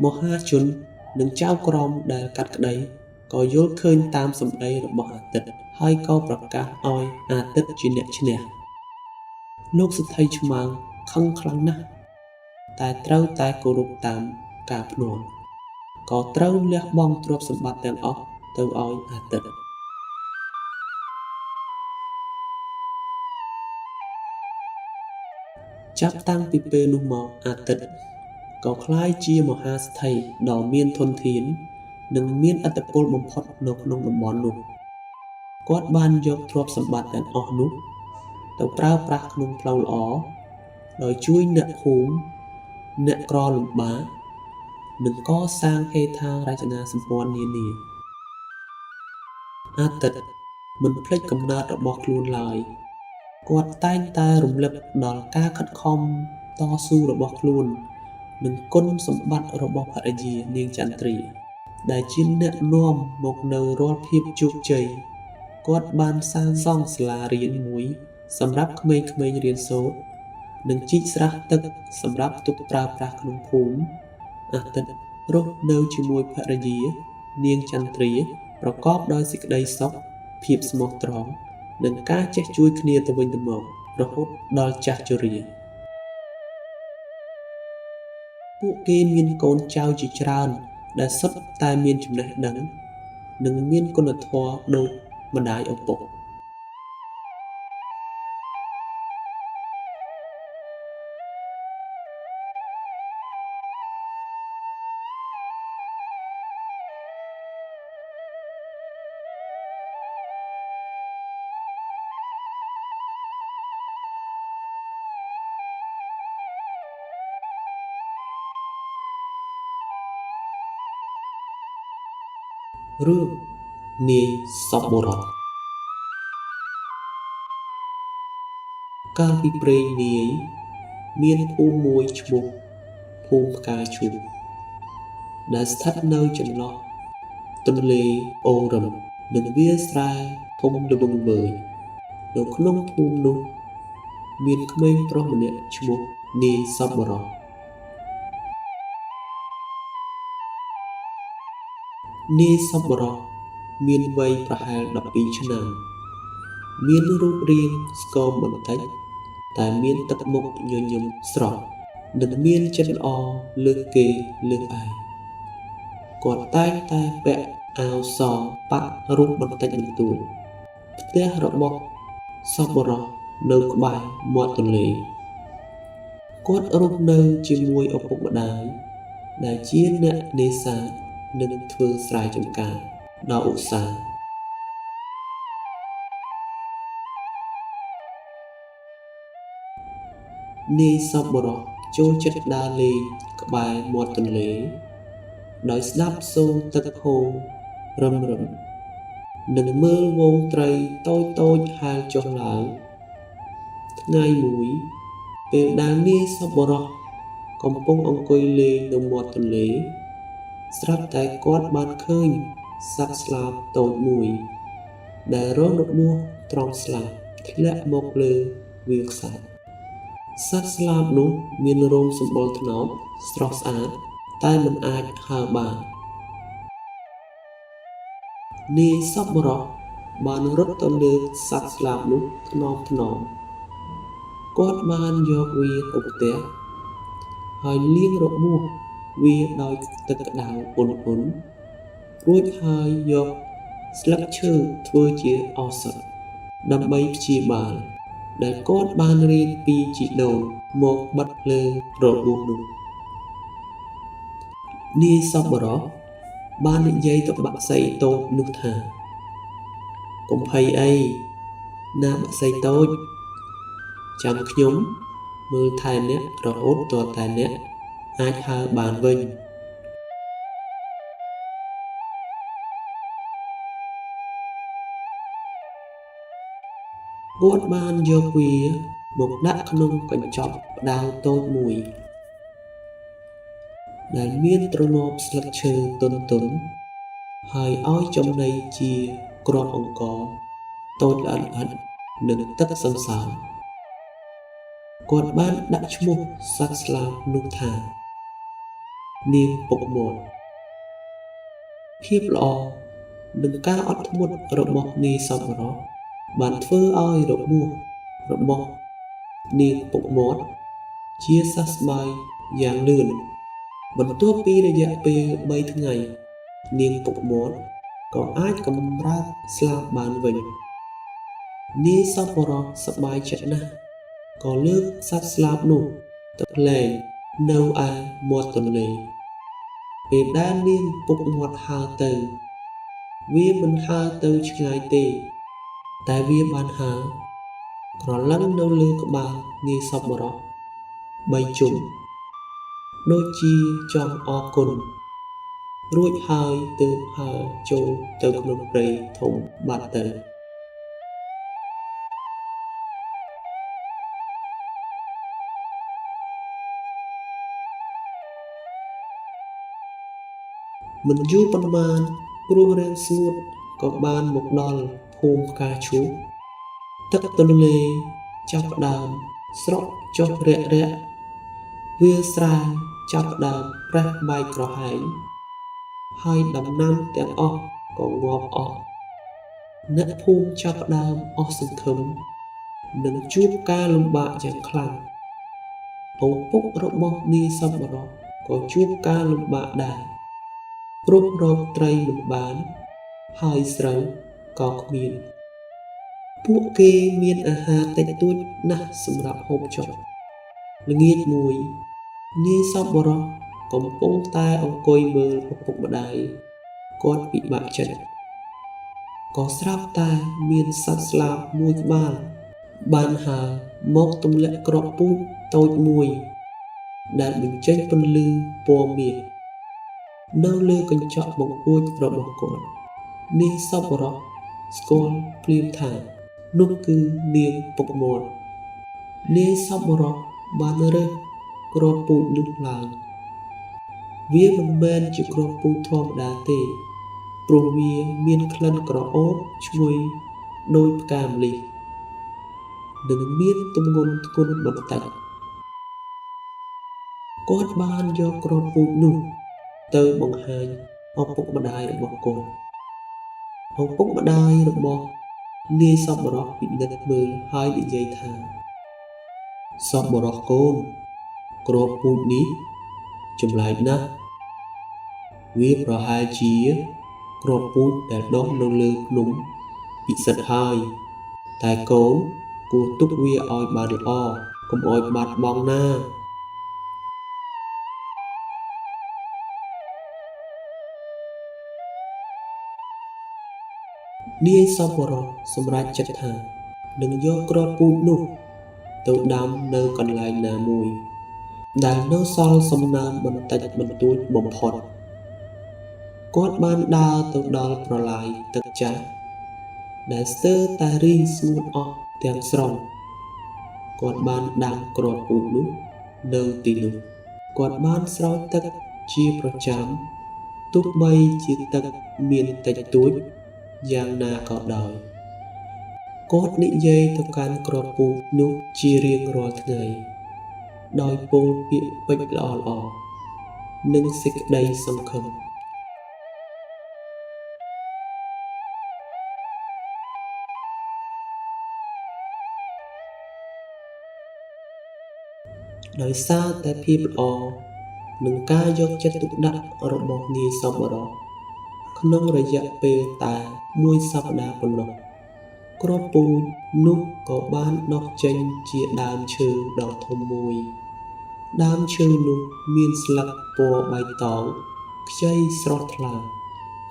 មហាជននិងចៅក្រមដែលកាត់ក្តីក៏យល់ឃើញតាមសម្ដីរបស់អាទិត្យ ហើយក៏ប្រកាសឲ្យអាទិត្យជាអ្នកឈ្នះ លោកសេដ្ឋីឆ្មើងខឹងខ្លាំងណាស់ តែត្រូវតែគោរពតាមការភ្នាល់ ក៏ត្រូវលះបង់ទ្រព្យសម្បត្តិទាំងអស់ទៅឲ្យអាទិត្យ ចាប់តាំងពីពេលនោះមកអាទិត្យក៏ក្លាយជាមហាសេដ្ឋីដ៏មានធនធាន និងមានឥទ្ធិពលបំផុតនៅក្នុងតំបន់នោះ គាត់បានយកទ្រព្យសម្បត្តិទាំងអស់នោះទៅប្រើប្រាស់ក្នុងផ្លូវល្អ ដោយជួយអ្នកភូមិ អ្នកក្រលំបាក និងកសាងហេដ្ឋារចនាសម្ព័ន្ធនានា អាទិត្យមិនភ្លេចកំណើតរបស់ខ្លួនឡើយ គាត់តែងតែរំលឹកដល់ការខិតខំតស៊ូរបស់ខ្លួន និងគុណសម្បត្តិរបស់ភរិយានាងចន្ទ្រា ដែលជាអ្នកនាំមកនូវរាល់ភាពជោគជ័យគាត់បានសាងសង់សាលារៀនមួយសម្រាប់ក្មេងៗរៀនសូត្រ និងជីកស្រះទឹកសម្រាប់ទុកប្រើប្រាស់ក្នុងភូមិ អាទិត្យរស់នៅជាមួយភរិយា នាងចន្ទ្រា ប្រកបដោយសេចក្តីសុខ ភាពស្មោះត្រង់ និងការចេះជួយគ្នាទៅវិញទៅមករហូតដល់ចាស់ជរា ពួកគេមានកូនចៅជាច្រើនដែលសុទ្ធតែមានចំណេះដឹង និងមានគុណធម៌ដូចម្តាយឪពុក។ រឿងនាយសប្បុរសកាលពីព្រេងនាយ មានភូមិមួយឈ្មោះភូមិផ្កាឈូកដែលស្ថិតនៅចន្លោះទន្លេអូរឹមនិងវាលស្រែធំល្វឹងល្វើយនៅក្នុងភូមិនោះមានក្មេងប្រុសម្នាក់ឈ្មោះនាយសប្បុរសនាយសប្បុរសមានវ័យប្រហែល12ឆ្នាំ មានរូបរាងស្គមបន្តិច តែមានទឹកមុខញញឹមស្រស់ និងមានចិត្តល្អលើសគេលើសឯងគាត់តែងតែពាក់អាវសប៉ាក់រូបបន្តិចបន្តួចផ្ទះរបស់សប្បុរសនៅក្បែរមាត់ទន្លេគាត់រស់នៅជាមួយឪពុកម្តាយដែលជាអ្នកនេសាទនិងធ្វើស្រែចម្ការដ៏ឧស្សាហ៍នាយសប្បុរសចូលចិត្តដើរលេងក្បែរមាត់ទន្លេ ដោយស្ដាប់សូរទឹកហូររឹមៗនិងមើលហ្វូងត្រីតូចៗហែលចុះឡើង ថ្ងៃមួយ ពេលដែលនាយសប្បុរសកំពុងអង្គុយលេងនៅមាត់ទន្លេ ស្រាប់តែគាត់បានឃើញសត្វស្លាបតូចមួយ ដែលរងរបួសត្រង់ស្លាបធ្លាក់មកលើវាលខ្សាច់សត្វស្លាបនោះមានរោមសម្បុរត្នោតស្រស់ស្អាតតែមិនអាចហើរបាននាយសប្បុរសបានរត់ទៅលើកសត្វស្លាបនោះថ្នមៗគាត់បានយកវាទៅផ្ទះហើយលាងរបួសវាដោយទឹកក្តៅឧណ្ហៗរួចហើយយកស្លឹកឈើធ្វើជាឱសថដើម្បីព្យាបាលដែលគាត់បានរៀនពីជីដូនមកបិទលើរបួសនោះនាយសប្បុរសបាននិយាយទៅបក្សីតូចនោះថាកុំភ័យអីណាបក្សីតូចចាំខ្ញុំមើលថែអ្នករហូតទាល់តែអ្នកអាចហើរបានវិញគាត់បានយកវាមកដាក់ក្នុងកញ្ចប់ផ្ដៅតូចមួយដែលមានទ្រនាប់ស្លឹកឈើទន់ៗហើយឲ្យចំណីជាគ្រាប់អង្ករតូចល្អិតៗនិងទឹកសន្សើមគាត់បានដាក់ឈ្មោះសត្វស្លាបនោះថានាងពុកមាត់ភាពល្អនិងការអត់ធ្មត់របស់នាយសប្បុរសបានធ្វើឲ្យរបួសរបស់នាងពុកមាត់ជាសះស្បើយយ៉ាងលឿនបន្ទាប់ពីរយៈពេល3ថ្ងៃនាងពុកមាត់ក៏អាចកម្រើកស្លាបបានវិញនាយសប្បុរសសប្បាយចិត្តណាស់ក៏លើកសត្វស្លាបនោះទៅលែងនៅឯមាត់ទន្លេពេលដែលនាងពុកមាត់ហើរទៅវាមិនហើរទៅឆ្ងាយទេតែវាបានហើរក្រឡឹងនៅលើក្បាលនាយសប្បុរស3ជុំដូចជាចង់អរគុណរួចហើយទើបហើរចូលទៅក្នុងព្រៃធំបាត់ទៅ មិនយូរប៉ុន្មានគ្រោះរាំងស្ងួតក៏បានមកដល់ភូមិផ្កាឈូកទឹកទន្លេចាប់ផ្ដើមស្រក់ចុះរាក់ៗវាលស្រែចាប់ផ្ដើមប្រេះបែកក្រហែងហើយដំណាំទាំងអស់ក៏ងាប់អស់អ្នកភូមិចាប់ផ្ដើមអស់សង្ឃឹមនិងជួបការលំបាកយ៉ាងខ្លាំងឪពុករបស់នាយសប្បុរសក៏ជួបការលំបាកដែរព្រោះរកត្រីមិនបានហើយស្រូវក៏គ្មានពួកគេមានអាហារតិចតួចណាស់សម្រាប់ហូបចុកល្ងាចមួយនាយសប្បុរសកំពុងតែអង្គុយមើលឪពុកម្ដាយគាត់ពិបាកចិត្តក៏ស្រាប់តែមានសត្វស្លាបមួយក្បាលបានហើរមកទម្លាក់គ្រាប់ពូជតូចមួយដែលបញ្ចេញពន្លឺពណ៌មាសនៅលើកញ្ចក់បង្អួចរបស់គាត់នាយសប្បុរសស្គាល់ភ្លាមថានោះគឺនាងពុកមាត់នាយសប្បុរសបានរើសគ្រាប់ពូជនោះឡើងវាមិនមែនជាគ្រាប់ពូជធម្មតាទេព្រោះវាមានក្លិនក្រអូបឈ្ងុយដូចផ្កាម្លិះនិងមានទម្ងន់ធ្ងន់បន្តិចគាត់បានយកគ្រាប់ពូជនោះទៅបង្ហាញឪពុកម្ដាយរបស់គាត់ឪពុកម្ដាយរបស់នាយសប្បុរសពិនិត្យមើលហើយនិយាយថាសប្បុរសកូនគ្រាប់ពូជនេះចម្លែកណាស់វាប្រហែលជាគ្រាប់ពូជដែលដុះនៅលើភ្នំពិសិដ្ឋហើយតែកូនគួរទុកវាឲ្យបានល្អកុំឲ្យបាត់បង់ណានាយសប្បុរសសម្រេចចិត្តថានឹងយកគ្រាប់ពូជនោះទៅដាំនៅកន្លែងណាមួយដែលនៅសល់សំណើមបន្តិចបន្តួចបំផុតគាត់បានដើរទៅដល់ប្រឡាយទឹកចាស់ដែលស្ទើរតែរីងស្ងួតអស់ទាំងស្រុងគាត់បានដាំគ្រាប់ពូជនោះនៅទីនោះគាត់បានស្រោចទឹកជាប្រចាំទោះបីជាទឹកមានតិចតួចយ៉ាងណាក៏ដោយគាត់និយាយទៅកាន់គ្រាប់ពូជនោះជារៀងរាល់ថ្ងៃដោយពោលពាក្យពេចន៍ល្អៗនិងសេចក្តីសង្ឃឹមដោយសារតែភាពល្អនិងការយកចិត្តទុកដាក់របស់នាយសប្បុរសក្នុងរយៈពេលតែមួយសប្តាហ៍ប៉ុណ្ណោះគ្រាប់ពូជនោះក៏បានដុះចេញជាដើមឈើដ៏ធំមួយដើមឈើនោះមានស្លឹកពណ៌បៃតងខ្ចីស្រស់ថ្លា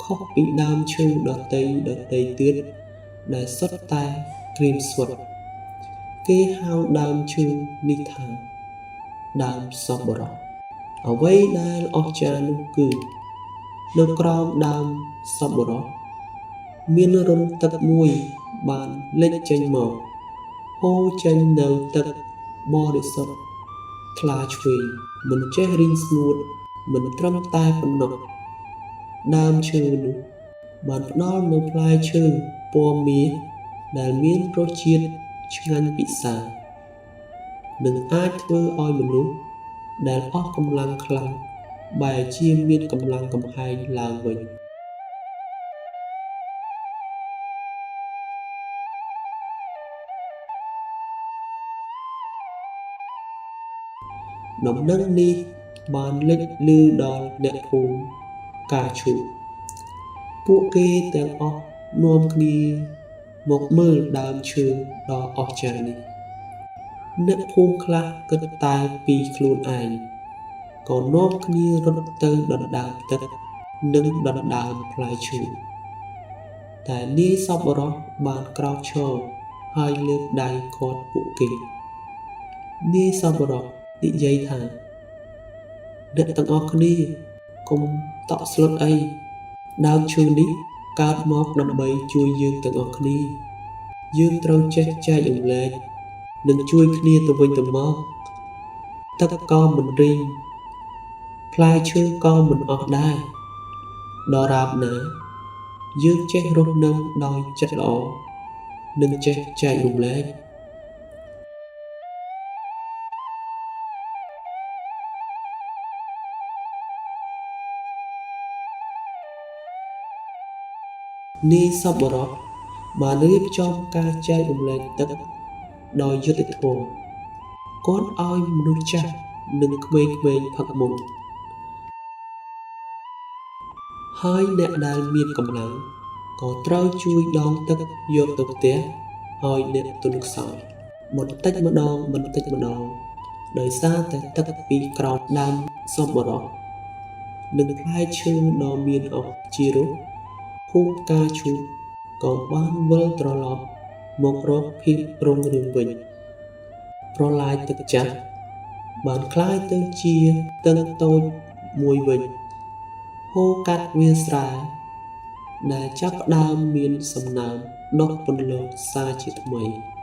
ខុសពីដើមឈើដទៃទៀតដែលសុទ្ធតែក្រៀមស្វិតគេហៅដើមឈើនេះថាដើមសប្បុរសអ្វីដែលអស្ចារ្យនោះគឺនៅក្រោមដើមសប្បុរសមានរន្ធទឹកមួយបានលេចចេញមកហូរចេញនូវទឹកបរិសុទ្ធថ្លាឆ្វេងមិនចេះរីងស្ងួតមិនត្រឹមតែប៉ុណ្ណោះដើមឈើនោះបានផ្ដល់នូវផ្លែឈើពណ៌មាសដែលមានរសជាតិឆ្ងាញ់ពិសានិងអាចធ្វើឲ្យមនុស្សដែលអស់កម្លាំងខ្លាំងបែរជាមានកម្លាំងកំហែងឡើងវិញដំណឹងនេះបានលេចឮដល់អ្នកភូមិកាឈូកពួកគេទាំងអស់នាំគ្នាមកមើលដើមឈើដ៏អស្ចារ្យនេះអ្នកភូមិខ្លះគិតតែពីខ្លួនឯងក៏នាំគ្នារត់ទៅដណ្ដើមទឹកនិងដណ្ដើមផ្លែឈើតែនាយសប្បុរសបានក្រោកឈរហើយលើកដៃឃាត់ពួកគេនាយសប្បុរសនិយាយថាអ្នកទាំងអស់គ្នាកុំតក់ស្លុតអីដើមឈើនេះកើតមកដើម្បីជួយយើងទាំងអស់គ្នាយើងត្រូវចេះចែករំលែកនិងជួយគ្នាទៅវិញទៅមកទឹកក៏មិនរីងផ្លែឈើក៏មិនអស់ដែរ ដរាបណាយើងចេះរស់នៅដោយចិត្តល្អ និងចេះចែករំលែក។ នាយសប្បុរសបានរៀបចំការចែករំលែកទឹកដោយយុត្តិធម៌គាត់ឲ្យមនុស្សចាស់និងក្មេងៗផឹកមុន ហើយអ្នកដែលមានកម្លាំងក៏ត្រូវជួយដងទឹកយកទៅផ្ទះឲ្យអ្នកទន់ខ្សោយបន្តិចម្ដងបន្តិចម្ដងដោយសារតែទឹកពីក្រោមដើមសប្បុរសនិងផ្លែឈើដ៏មានឱជារសភូមិផ្កាឈូកក៏បានវិលត្រឡប់មករកភាពរុងរឿងវិញប្រឡាយទឹកចាស់បានក្លាយទៅជាស្ទឹងតូចមួយវិញហូរកាត់វាលស្រែដែលចាប់ផ្ដើមមានសំណើមដុះពន្លកសាជាថ្មី។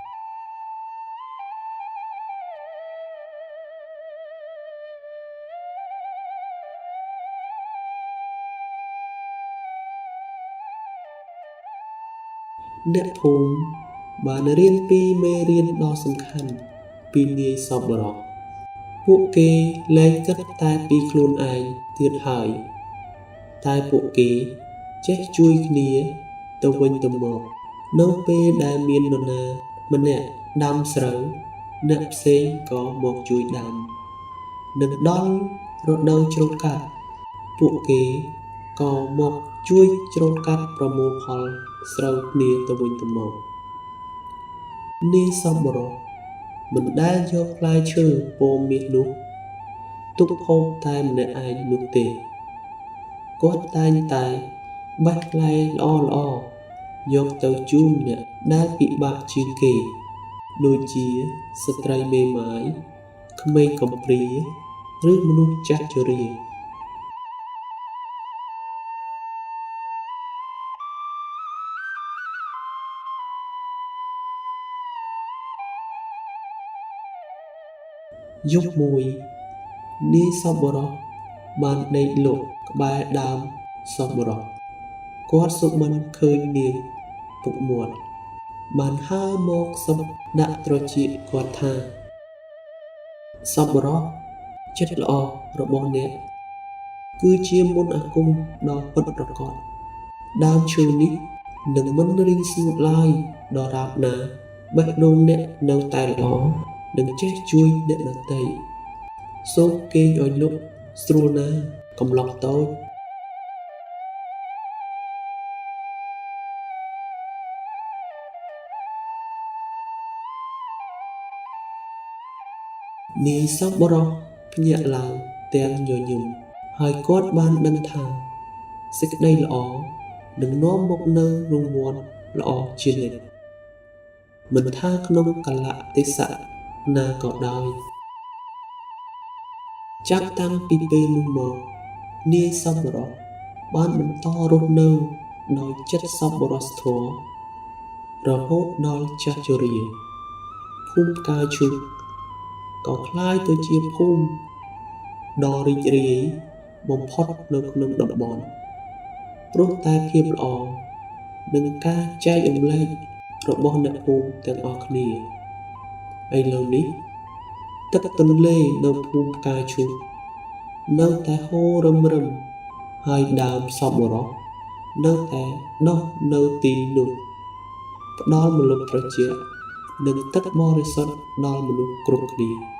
អ្នកភូមិបានរៀនពីមេរៀនដ៏សំខាន់ពីនាយសប្បុរសពួកគេលែងគិតតែពីខ្លួនឯងទៀតហើយ តែពួកគេចេះជួយគ្នាទៅវិញទៅមកនៅពេលដែលមាននរណាម្នាក់ដាំស្រូវអ្នកផ្សេងក៏មកជួយដាំនិងដល់រដូវច្រូតកាត់ពួកគេក៏មកជួយច្រូតកាត់ប្រមូលផលស្រូវគ្នាទៅវិញទៅមកនាយសប្បុរសមិនដែលយកផ្លែឈើពណ៌មាសនោះទុកហូបតែម្នាក់ឯងនោះទេគាត់តែងតែបេះផ្លែល្អៗយកទៅជូនអ្នកដែលពិបាកជាងគេដូចជាស្ត្រីមេម៉ាយក្មេងកំព្រាឬមនុស្សចាស់ជរា។ យប់មួយនាយសប្បុរសបានដេកលក់ក្បែរដើមសប្បុរសគាត់សុបិនឃើញនាងពុកមាត់បានហើរមកសឹបដាក់ត្រចៀកគាត់ថាសប្បុរសចិត្តល្អរបស់អ្នកគឺជាមន្តអាគមដ៏ពិតប្រាកដដើមឈើនេះនឹងមិនរីងស្ងួតឡើយដរាបណាបេះដូងអ្នកនៅតែល្អនិងចេះជួយអ្នកដទៃសូមគេងឲ្យលក់ស្រួលណាស់កំឡោះតូច។ នាយសប្បុរសភ្ញាក់ឡើងទាំងញញឹមហើយគាត់បានដឹងថាសេចក្តីល្អនឹងនាំមកនូវរង្វាន់ល្អជានិច្ចមិនថាក្នុងកាលៈទេសៈណាក៏ដោយចាប់តាំងពីពេលនោះមកនាយសប្បុរសបានបន្តរស់នៅដោយចិត្តសប្បុរសធម៌រហូតដល់ចាស់ជរាភូមិផ្កាឈូកក៏ក្លាយទៅជាភូមិដ៏រីករាយបំផុតនៅក្នុងតំបន់ព្រោះតែភាពល្អនិងការចែករំលែករបស់អ្នកភូមិទាំងអស់គ្នាឥឡូវនេះទឹកទន្លេនៅភូមិផ្កាឈូកនៅតែហូររឹមៗហើយដើមសប្បុរសនៅតែដុះនៅទីនោះផ្ដល់ម្លប់ត្រជាក់និងទឹកបរិសុទ្ធដល់មនុស្សគ្រប់គ្នា។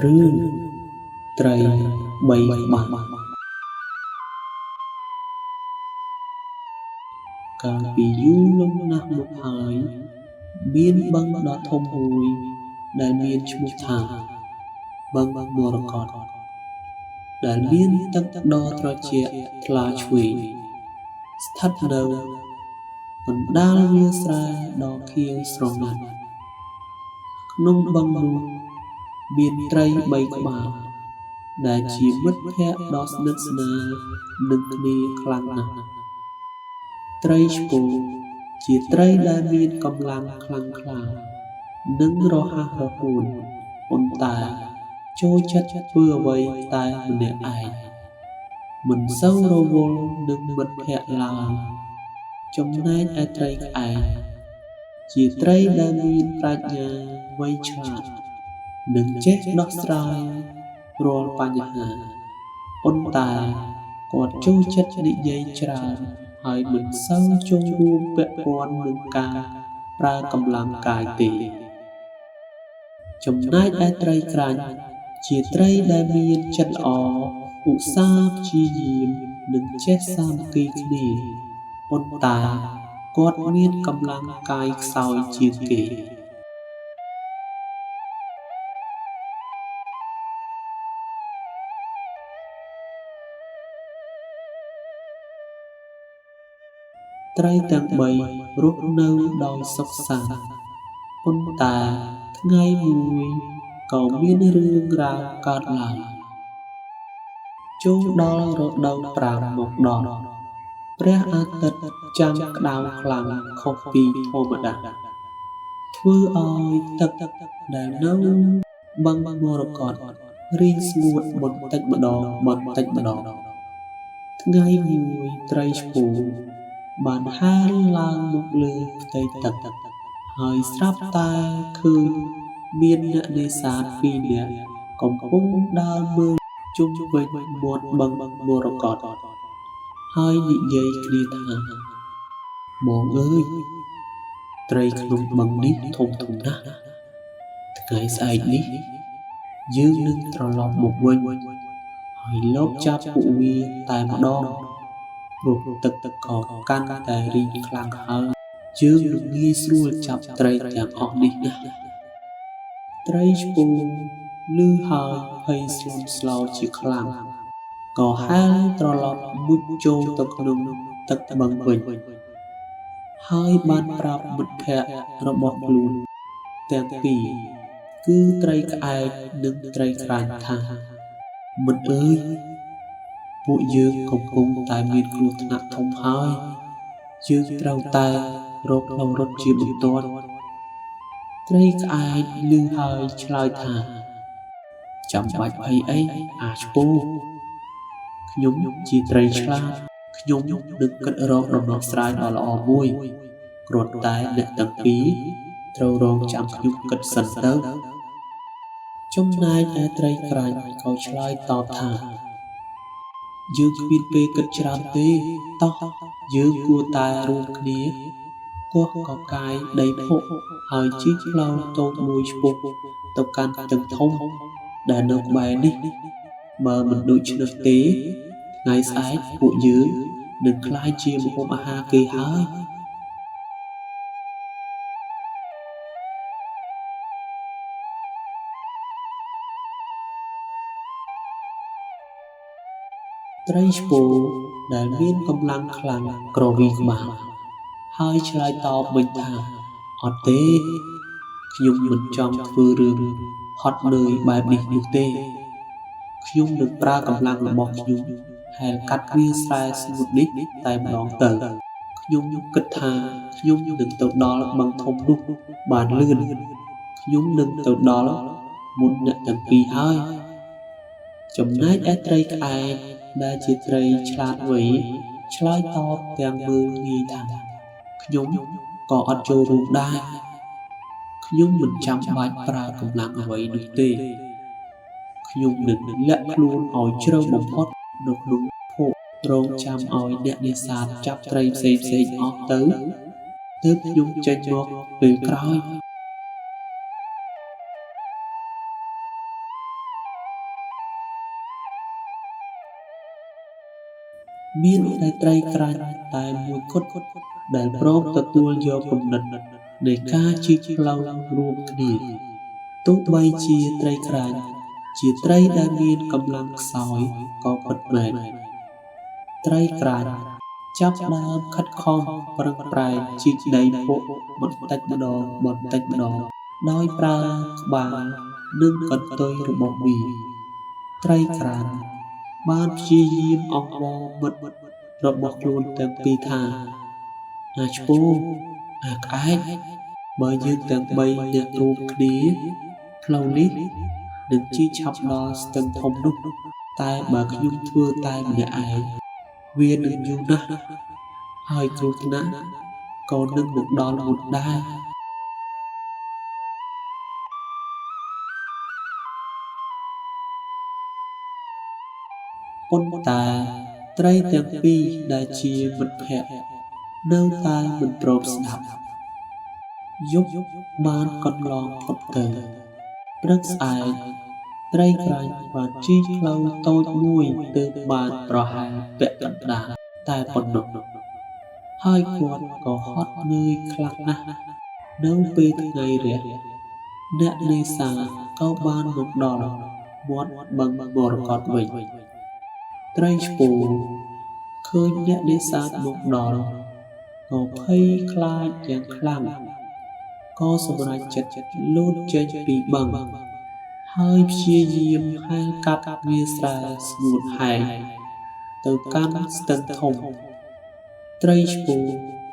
រឿងត្រីបីក្បាច់កាលពីយូរលង់ណាស់មកហើយមានបឹងដ៏ធំមួយដែលមានឈ្មោះថាបឹងមរកត ដែលមានទឹកដ៏ត្រជាក់ថ្លាឈ្វេង ស្ថិតនៅកណ្តាលវាលស្រែដ៏ខៀវស្រងាត់ ក្នុងបឹងនោះមានត្រីបីក្បាល ដែលជាមិត្តភក្តិដ៏ស្និទ្ធស្នាលនឹងគ្នាខ្លាំងណាស់ ត្រីឆ្ពូជាត្រីដែលមានកម្លាំងខ្លាំងក្លា និងរហ័សរហួន ប៉ុន្តែចូលចិត្តធ្វើអ្វីតែម្នាក់ឯង មិនសូវរវល់នឹងមិត្តភក្តិឡើយ ចំណែកឯត្រីក្អែក ជាត្រីដែលមានប្រាជ្ញាវៃឆ្លាត និងចេះដោះស្រាយរាល់បញ្ហា ប៉ុន្តែគាត់ចូលចិត្តនិយាយច្រើនហើយមិនសូវចូលរួមពាក់ព័ន្ធនឹងការប្រើកម្លាំងកាយទេ ចំណែកឯត្រីក្រាញ់ ជាត្រីដែលមានចិត្តល្អ ឧស្សាហ៍ព្យាយាម និងចេះសាមគ្គីគ្នា ប៉ុន្តែគាត់មានកម្លាំងកាយខ្សោយជាងគេ ត្រីទាំងបីរស់នៅដោយសុខសាន្ត ប៉ុន្តែថ្ងៃមួយក៏មានរឿងរ៉ាវកើតឡើង ចូលដល់រដូវប្រាំងមកដល់ ព្រះអាទិត្យចាំងក្តៅខ្លាំងខុសពីធម្មតា ធ្វើឲ្យទឹកដែលនៅបឹងមរកតរីងស្ងួតបន្តិចម្តងៗ ថ្ងៃមួយត្រីឆ្ពូបានហែលឡើងមកលើផ្ទៃទឹក ហើយស្រាប់តែឃើញមានអ្នកនេសាទពីរនាក់កំពុងដើរមើលជុំវិញមាត់បឹងមរកត ហើយនិយាយគ្នាថា បងអើយ ត្រីក្នុងបឹងនេះធំៗណាស់ ថ្ងៃស្អែកនេះយើងនឹងត្រឡប់មកវិញ ហើយលបចាប់ពួកវាតែម្តង ព្រោះទឹកក៏កាន់តែរីងខ្លាំងហើយ យើងនឹងងាយស្រួលចាប់ត្រីទាំងអស់នេះណាស់ ត្រីឆ្ពូឮហើយភ័យស្លន់ស្លោជាខ្លាំង ក៏ហែលត្រឡប់មុជចូលទៅក្នុងទឹកបឹងវិញ ហើយបានប្រាប់មិត្តភក្តិរបស់ខ្លួនទាំងពីរគឺត្រីក្អែកនិងត្រីក្រាញ់ថា មិត្តអើយ ពួកយើងកំពុងតែមានគ្រោះថ្នាក់ធំហើយ យើងត្រូវតែរកផ្លូវរត់ជាបន្ទាន់ ត្រីក្អែកឮហើយឆ្លើយថា ចាំបាច់ភ័យអីអាឆ្ពូ ខ្ញុំជាត្រីឆ្លាត ខ្ញុំនឹងគិតរកដំណោះស្រាយដ៏ល្អមួយ គ្រាន់តែអ្នកទាំងពីរត្រូវរង់ចាំខ្ញុំគិតសិនទៅ ចំណែកឯត្រីក្រាញ់ក៏ឆ្លើយតបថា យើងគ្មានពេលគិតច្រើនទេ តោះយើងគួរតែរួមគ្នាគាស់កកាយដីភក់ ហើយជីកផ្លូវតូចមួយឆ្ពោះទៅកាន់ស្ទឹងធំដែលនៅក្បែរនេះ បើមិនដូច្នោះទេ ថ្ងៃស្អែកពួកយើងនឹងក្លាយជាម្ហូបអាហារគេហើយ ត្រីឆ្ពូដែលមានកម្លាំងខ្លាំងគ្រវីក្បាល ហើយឆ្លើយតបវិញថា អត់ទេ ខ្ញុំមិនចង់ធ្វើរឿងហត់នឿយបែបនេះនោះទេ ខ្ញុំនឹងប្រើកម្លាំងរបស់ខ្ញុំហែលកាត់វាលស្រែស្ងួតនេះតែម្តងទៅ ខ្ញុំគិតថាខ្ញុំនឹងទៅដល់បឹងធំនោះបានលឿន ខ្ញុំនឹងទៅដល់មុនអ្នកទាំងពីរហើយ ចំណែកឯត្រីក្អែកដែលជាត្រីឆ្លាតវៃឆ្លើយតបទាំងមើលងាយថា ខ្ញុំក៏អត់ចូលរួមដែរ ខ្ញុំមិនចាំបាច់ប្រើកម្លាំងអ្វីនោះទេ ខ្ញុំនឹងលាក់ខ្លួនឲ្យជ្រៅបំផុតនៅក្នុងភក់រង់ចាំឲ្យអ្នកនេសាទចាប់ត្រីផ្សេងៗអស់ទៅ ទើបខ្ញុំចេញមកពេលក្រោយ មានតែត្រីក្រាញ់តែមួយគត់ដែលព្រមទទួលយកគំនិតនៃការជីកផ្លូវរួមគ្នា ទោះបីជាត្រីក្រាញ់ ជាត្រីដែលមានកម្លាំងខ្សោយក៏ពិតមែន ត្រីក្រាញ់ចាប់ផ្ដើមខិតខំប្រឹងប្រែងជីកដីភក់បន្តិចម្តងៗដោយប្រើក្បាលនិងកន្ទុយរបស់វា ត្រីក្រាញ់បានព្យាយាមអង្វរមិត្តរបស់ខ្លួនទាំងពីរថា អាឆ្ពូ អាក្អែក បើយើងទាំងបីនាក់រួមគ្នា ផ្លូវនេះនឹងជីកឆាប់ដល់ស្ទឹងធំនោះ តែបើខ្ញុំធ្វើតែម្នាក់ឯង វានឹងយូរណាស់ ហើយគ្រោះថ្នាក់ក៏នឹងមកដល់មុនដែរ ប៉ុន្តែត្រីទាំងពីរដែលជាមិត្តភក្តិនៅតែមិនព្រមស្តាប់ យប់បានកន្លងផុតទៅ ព្រឹកស្អែក ត្រីក្រាញ់បានជីកផ្លូវតូចមួយទើបបានប្រហែលពាក់កណ្តាលតែប៉ុណ្ណោះ ហើយគាត់ក៏ហត់នឿយខ្លាំងណាស់ នៅពេលថ្ងៃរះ អ្នកនេសាទក៏បានមកដល់មាត់បឹងមរកតវិញ ត្រីឆ្ពូឃើញអ្នកនេសាទមកដល់ ក៏ភ័យខ្លាចយ៉ាងខ្លាំង ក៏សម្រេចចិត្តលោតចេញពីបឹង ហើយព្យាយាមហែលកាត់វាលស្រែស្ងួតហែងទៅកាន់ស្ទឹងធំ ត្រីឆ្ពូ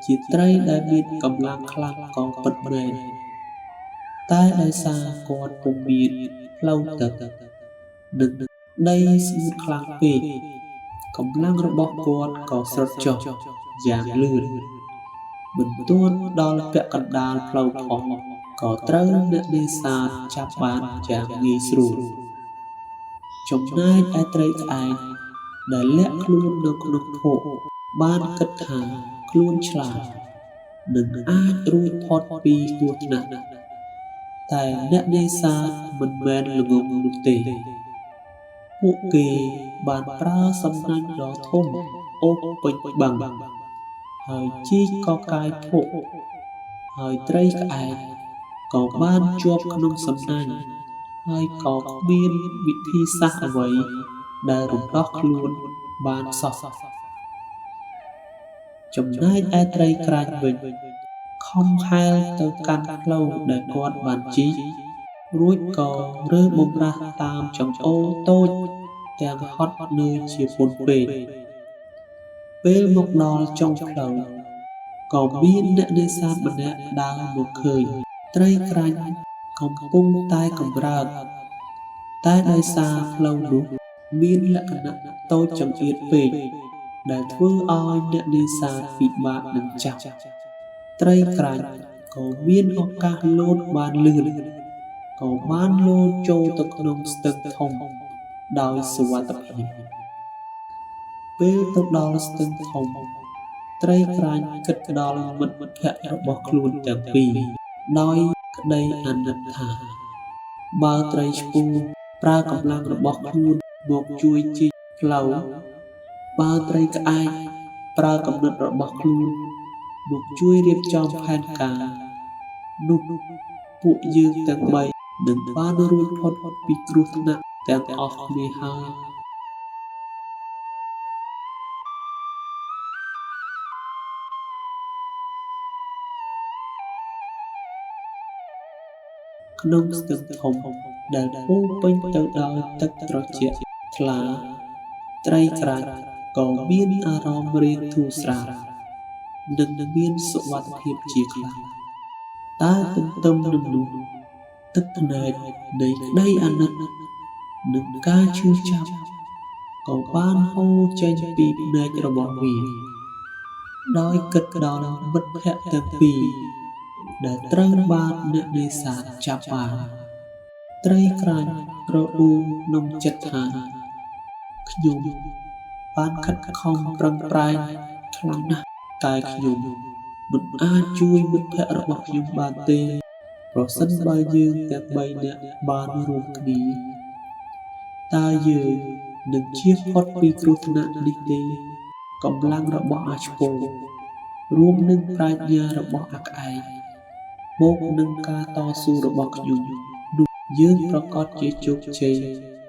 ជាត្រីដែលមានកម្លាំងខ្លាំងក៏ពិតមែន តែដោយសារគាត់ពុំមានផ្លូវទឹក និងដីស្ងួតខ្លាំងពេក កម្លាំងរបស់គាត់ក៏ស្រុតចុះយ៉ាងលឿន មិនទាន់ដល់ពាក់កណ្តាលផ្លូវផង ក៏ត្រូវអ្នកនេសាទចាប់បានយ៉ាងងាយស្រួល ចំណែកឯត្រីក្អែកដែលលាក់ខ្លួននៅក្នុងភក់បានគិតថាខ្លួនឆ្លាត និងអាចរួចផុតពីគ្រោះថ្នាក់ តែអ្នកនេសាទមិនមែនល្ងង់នោះទេ ពួកគេបានប្រើសំណាញ់ដ៏ធំអូសពេញបឹង ហើយជីកកកាយភក់ ហើយត្រីក្អែកក៏បានជាប់ក្នុងសំណាញ់ ហើយក៏គ្មានវិធីសាស្ត្រអ្វីដែលរំដោះខ្លួនបានសោះ ចំណែកឯត្រីក្រាញ់វិញ ខំហែលទៅកាន់ផ្លូវដែលគាត់បានជីក រួចក៏រើបម្រាស់តាមចង្អូរតូចទាំងហត់នឿយជាពន់ពេក ពេលមកដល់ចុងផ្លូវ ក៏មានអ្នកនេសាទម្នាក់ដើរមកឃើញត្រីក្រាញ់កំពុងតែកម្រើក តែដោយសារផ្លូវនោះមានលក្ខណៈតូចចង្អៀតពេក ដែលធ្វើឲ្យអ្នកនេសាទពិបាកនឹងចាប់ ត្រីក្រាញ់ក៏មានឱកាសលោតបានលឿន ក៏បានលោតចូលទៅក្នុងស្ទឹងធំដោយសុវត្ថិភាព ពេលទៅដល់ស្ទឹងធំ ត្រីក្រាញ់គិតដល់មិត្តភក្តិរបស់ខ្លួនទាំងពីរដោយក្តីអាណិតថា បើត្រីឆ្ពូប្រើកម្លាំងរបស់ខ្លួនមកជួយជីកផ្លូវ បើត្រីក្អែកប្រើគំនិតរបស់ខ្លួនមកជួយរៀបចំផែនការ នោះពួកយើងទាំងបីនឹងបានរួចផុតពីគ្រោះថ្នាក់ទាំងអស់គ្នាហើយ ក្នុងស្ទឹងធំដែលពោរពេញទៅដោយទឹកត្រជាក់ថ្លា ត្រីក្រាញ់ក៏មានអារម្មណ៍រាងធូរស្រាល និងមានសុវត្ថិភាពជាខ្លាំង តែទន្ទឹមនឹងនោះ ទឹកភ្នែកនៃក្តីអាណិត និងការឈឺចាប់ក៏បានហូរចេញពីភ្នែករបស់វា ដោយគិតដល់មិត្តភក្តិទាំងពីរដែលត្រូវបានអ្នកនេសាទចាប់បាន ត្រីក្រាញ់រអ៊ូក្នុងចិត្តថា ខ្ញុំបានខិតខំប្រឹងប្រែងខ្លាំងណាស់ តែខ្ញុំមិនអាចជួយមិត្តភក្តិរបស់ខ្ញុំបានទេ ប្រសិនបើយើងទាំងបីនាក់បានរួមគ្នា តើយើងនឹងជៀសផុតពីគ្រោះថ្នាក់នេះទេ កម្លាំងរបស់អាឆ្ពូ រួមនឹងប្រាជ្ញារបស់អាក្អែក បូកនឹងការតស៊ូរបស់ខ្ញុំ នោះ យើងប្រាកដជាជោគជ័យ។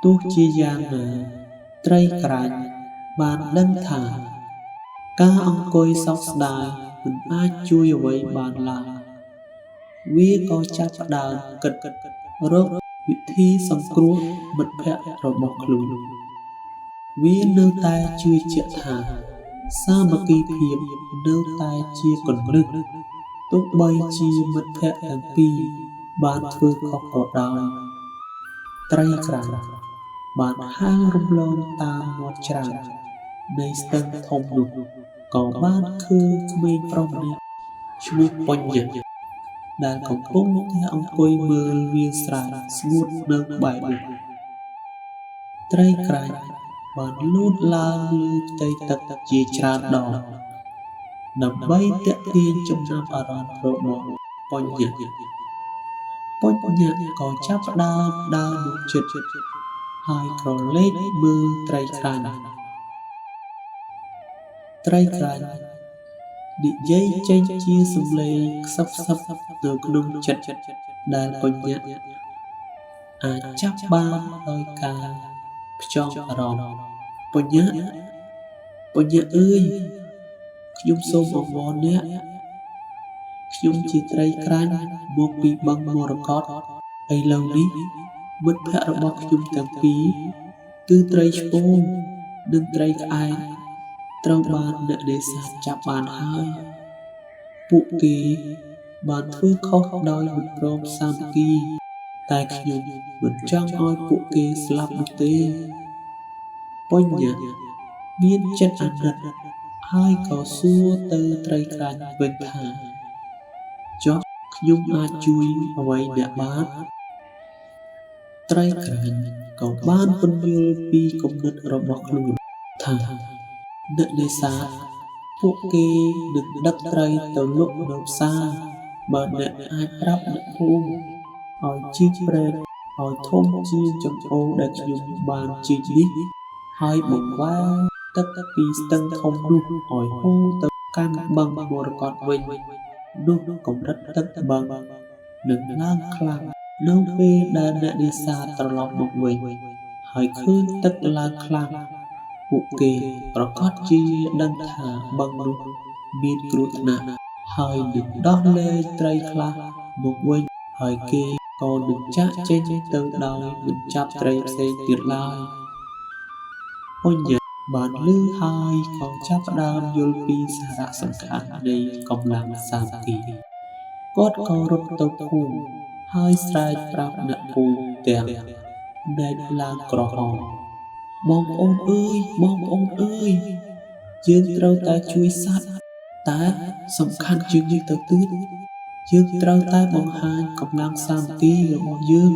ទោះជាយ៉ាងណា ត្រីក្រាញ់បានដឹងថា ការអង្គុយសោកស្តាយមិនអាចជួយអ្វីបានឡើយ វាក៏ចាប់ផ្តើមគិតរកវិធីសង្គ្រោះមិត្តភក្តិរបស់ខ្លួន វានៅតែជឿជាក់ថា សាមគ្គីភាពនៅតែជាគន្លឹះ ទោះបីជាមិត្តភក្តិទាំងពីរបានធ្វើខុសក៏ដោយ ត្រីក្រាញ់បានហែលរំលងតាមមាត់ច្រាំងនៃស្ទឹងធំនោះ ក៏បានឃើញក្មេងប្រុសម្នាក់ឈ្មោះប៉ុញញ៉ ដែលកំពុងតែអង្គុយមើលវាលស្រែស្ងួតនៅក្បែរនោះ ត្រីក្រាញ់បានលោតឡើងលើផ្ទៃទឹកជាច្រើនដង ដើម្បីទាក់ទាញចំណាប់អារម្មណ៍របស់ប៉ុញញ៉ ប៉ុញញ៉ក៏ចាប់ផ្ដើមដើរមកជិត ហើយក្រឡេកមើលត្រីក្រាញ់ ត្រីក្រាញ់និយាយចេញជាសំឡេងខ្សឹបៗនៅក្នុងចិត្តដែលប៉ុញញ៉អាចចាប់បានដោយការផ្ចង់អារម្មណ៍ ប៉ុញញ៉ ប៉ុញញ៉អើយ ខ្ញុំសូមអង្វរអ្នក ខ្ញុំជាត្រីក្រាញ់មកពីបឹងមរកត ឥឡូវនេះ មិត្តភក្តិរបស់ខ្ញុំទាំងពីរ គឺត្រីឆ្ពូង និងត្រីក្អែក ត្រូវបានអ្នកនេសាទចាប់បានហើយ ពួកគេបានធ្វើខុសដោយមិនព្រមសាមគ្គី តែខ្ញុំមិនចង់ឲ្យពួកគេស្លាប់នោះទេ ប៉ុញញ៉មានចិត្តអាណិត ហើយក៏សួរទៅត្រីក្រាញ់វិញថា ចុះខ្ញុំអាចជួយអ្វីអ្នកបាន? ត្រីក្រាញ់ក៏បានពន្យល់ពីគំនិតរបស់ខ្លួនថា អ្នកនេសាទពួកគេនឹងដឹកត្រីទៅលក់នៅផ្សារ បើអ្នកអាចប្រាប់អ្នកភូមិឲ្យជីកព្រែកឲ្យធំជាងចង្អូរដែលខ្ញុំបានជីកនេះ ហើយបង្វែរទឹកពីស្ទឹងធំនោះឲ្យហូរទៅកាន់បឹងមរកតវិញ នោះកម្រិតទឹកបឹងនឹងឡើងខ្លាំងនៅពេលដែលអ្នកនេសាទត្រឡប់មកវិញ ហើយឃើញទឹកឡើងខ្លាំង ពួកគេប្រាកដជាដឹងថាបឹងនោះមានគ្រោះថ្នាក់ ហើយនឹងដោះលែងត្រីខ្លះមកវិញ ហើយគេក៏នឹងចាកចេញទៅដោយមិនចាប់ត្រីផ្សេងទៀតឡើយ ប៉ុញញ៉បានឮហើយក៏ចាប់ផ្ដើមយល់ពីសារៈសំខាន់នៃកម្លាំងសាមគ្គី គាត់ក៏រត់ទៅភូមិ ហើយស្រែកប្រាប់អ្នកភូមិទាំងភ្នែកឡើងក្រហម បងប្អូនអើយ បងប្អូនអើយ យើងត្រូវតែជួយសត្វ តែសំខាន់ជាងនេះទៅទៀត យើងត្រូវតែបង្ហាញកម្លាំងសាមគ្គីរបស់យើង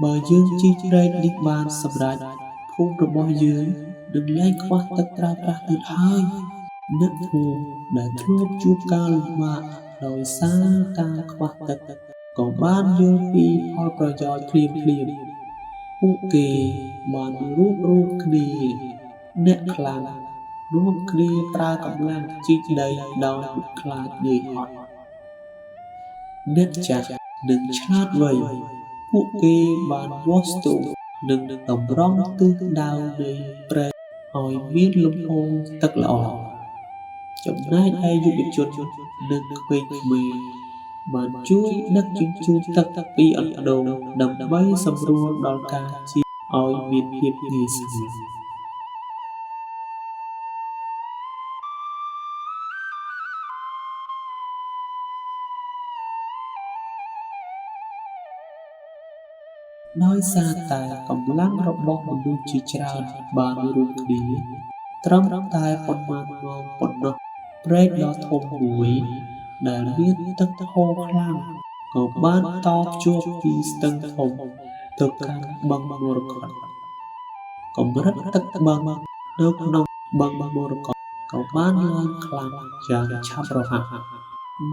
បើយើងជីកព្រែកនេះបានសម្រេច ភូមិរបស់យើងនឹងលែងខ្វះទឹកប្រើប្រាស់ទៀតហើយ អ្នកភូមិដែលធ្លាប់ជួបការលំបាកដោយសារការខ្វះទឹកក៏បានយល់ពីផលប្រយោជន៍ភ្លាមៗ ពួកគេបានរួបរួមគ្នា អ្នកខ្លាំងនាំគ្នាប្រើកម្លាំងជីកដីដោយមិនខ្លាចនឿយហត់ អ្នកចាស់និងឆ្លាតវៃ ពួកគេបានវាស់ស្ទង់និងតម្រង់ទិសដៅនៃព្រែកឲ្យមានលំហូរទឹកល្អ ចំណែកឯយុវជននិងក្មេងៗបានជួយដឹកជញ្ជូនទឹកពីអណ្ដូងដើម្បីសម្រួលដល់ការជីកឲ្យមានភាពងាយស្រួល។ ដោយសារតែកម្លាំងរបស់មនុស្សជាច្រើនបានរួមគ្នា ត្រឹមតែប៉ុន្មានម៉ោងប៉ុណ្ណោះ ព្រែកដ៏ធំមួយដែលមានទឹកហូរខ្លាំងក៏បានតភ្ជាប់ពីស្ទឹងធំទៅកាន់បឹងមរកត កម្រិតទឹកបឹងនៅក្នុងបឹងមរកតក៏បានឡើងខ្លាំងយ៉ាងឆាប់រហ័ស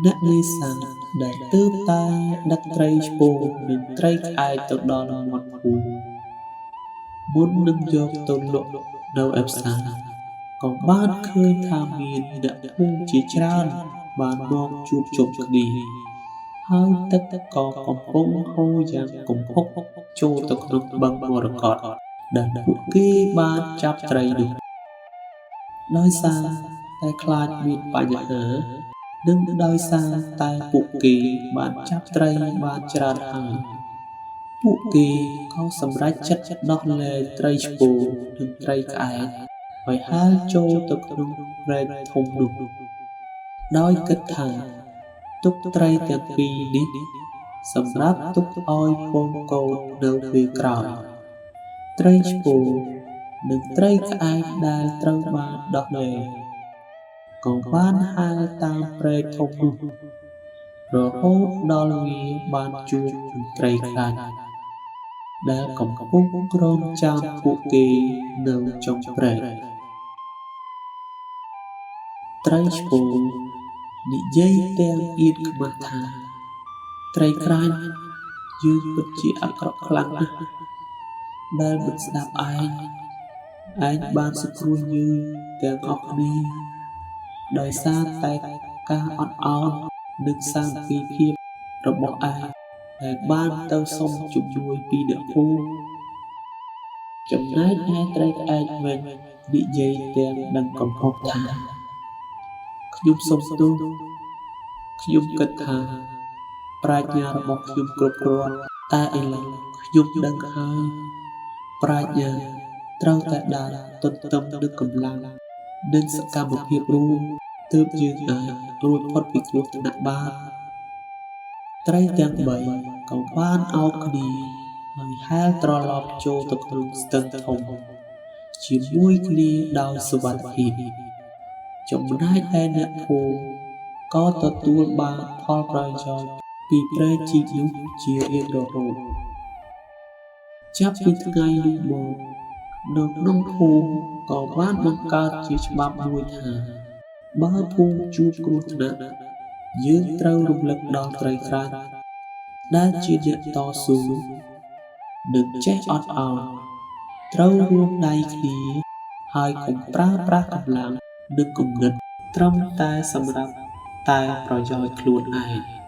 អ្នកនេសាទដែលទើបតែដឹកត្រីឆ្ពូងនិងត្រីក្អែកទៅដល់មាត់ភូមិ មុននឹងយកទៅលក់នៅឯផ្សារ ក៏បានឃើញថាមានអ្នកភូមិជាច្រើនបានមកជួបជុំគ្នា ហើយទឹកក៏កំពុងហូរយ៉ាងគំហុកចូលទៅក្នុងបឹងមរកតដែលពួកគេបានចាប់ត្រីនោះ ដោយសារតែខ្លាចមានបញ្ហា និងដោយសារតែពួកគេបានចាប់ត្រីបានច្រើនហើយ ពួកគេក៏សម្រេចចិត្តដោះលែងត្រីឆ្ពូនិងត្រីក្អែកឲ្យហែលចូលទៅក្នុងព្រែកធំនោះ ដោយគិតថាទុកត្រីទាំងពីរនេះសម្រាប់ទុកឲ្យពងកូននៅពេលក្រោយ ត្រីឆ្ពូនិងត្រីក្អែកដែលត្រូវបានដោះលែងក៏បានហែលតាមព្រែកធំនោះ រហូតដល់វាបានជួបនឹងត្រីក្រាញ់ដែលកំពុងរង់ចាំពួកគេនៅចុងព្រែក ត្រីឆ្ពូនិយាយទាំងអៀនខ្មាសថា ត្រីក្រាញ់ យើងពិតជាអាក្រក់ខ្លាំងណាស់ដែលមិនស្ដាប់ឯង ឯងបានសង្គ្រោះយើងទាំងអស់គ្នា ដោយសារតែការអត់ឱននិងសាមគ្គីភាពរបស់ឯងដែលបានទៅសុំជំនួយពីអ្នកភូមិ ចំណែកឯត្រីក្អែកវិញនិយាយទាំងដឹងកំហុសថា ខ្ញុំសុំទោស ខ្ញុំគិតថាប្រាជ្ញារបស់ខ្ញុំគ្រប់គ្រាន់ តែឥឡូវខ្ញុំដឹងហើយ ប្រាជ្ញាត្រូវតែដើរទន្ទឹមនឹងកម្លាំង និងសកម្មភាពរួម ទើបយើងអាចរួចផុតពីគ្រោះថ្នាក់បាន ត្រីទាំងបីក៏បានឱបគ្នា ហើយហែលត្រឡប់ចូលទៅក្នុងស្ទឹងធំជាមួយគ្នាដោយសុវត្ថិភាព ចំណែកឯអ្នកភូមិក៏ទទួលបានផលប្រយោជន៍ពីព្រែកជីកនោះជារៀងរហូត ចាប់ពីថ្ងៃនោះមក នៅក្នុងភូមិក៏បានបង្កើតជាច្បាប់មួយថា បើភូមិជួបគ្រោះថ្នាក់ យើងត្រូវរំលឹកដល់ត្រីក្រាញ់ដែលជាអ្នកតស៊ូ និងចេះអត់ឱន ត្រូវរួមដៃគ្នា ហើយកុំប្រើប្រាស់កម្លាំង និងគំនិតត្រឹមតែសម្រាប់តែប្រយោជន៍ខ្លួនឯង។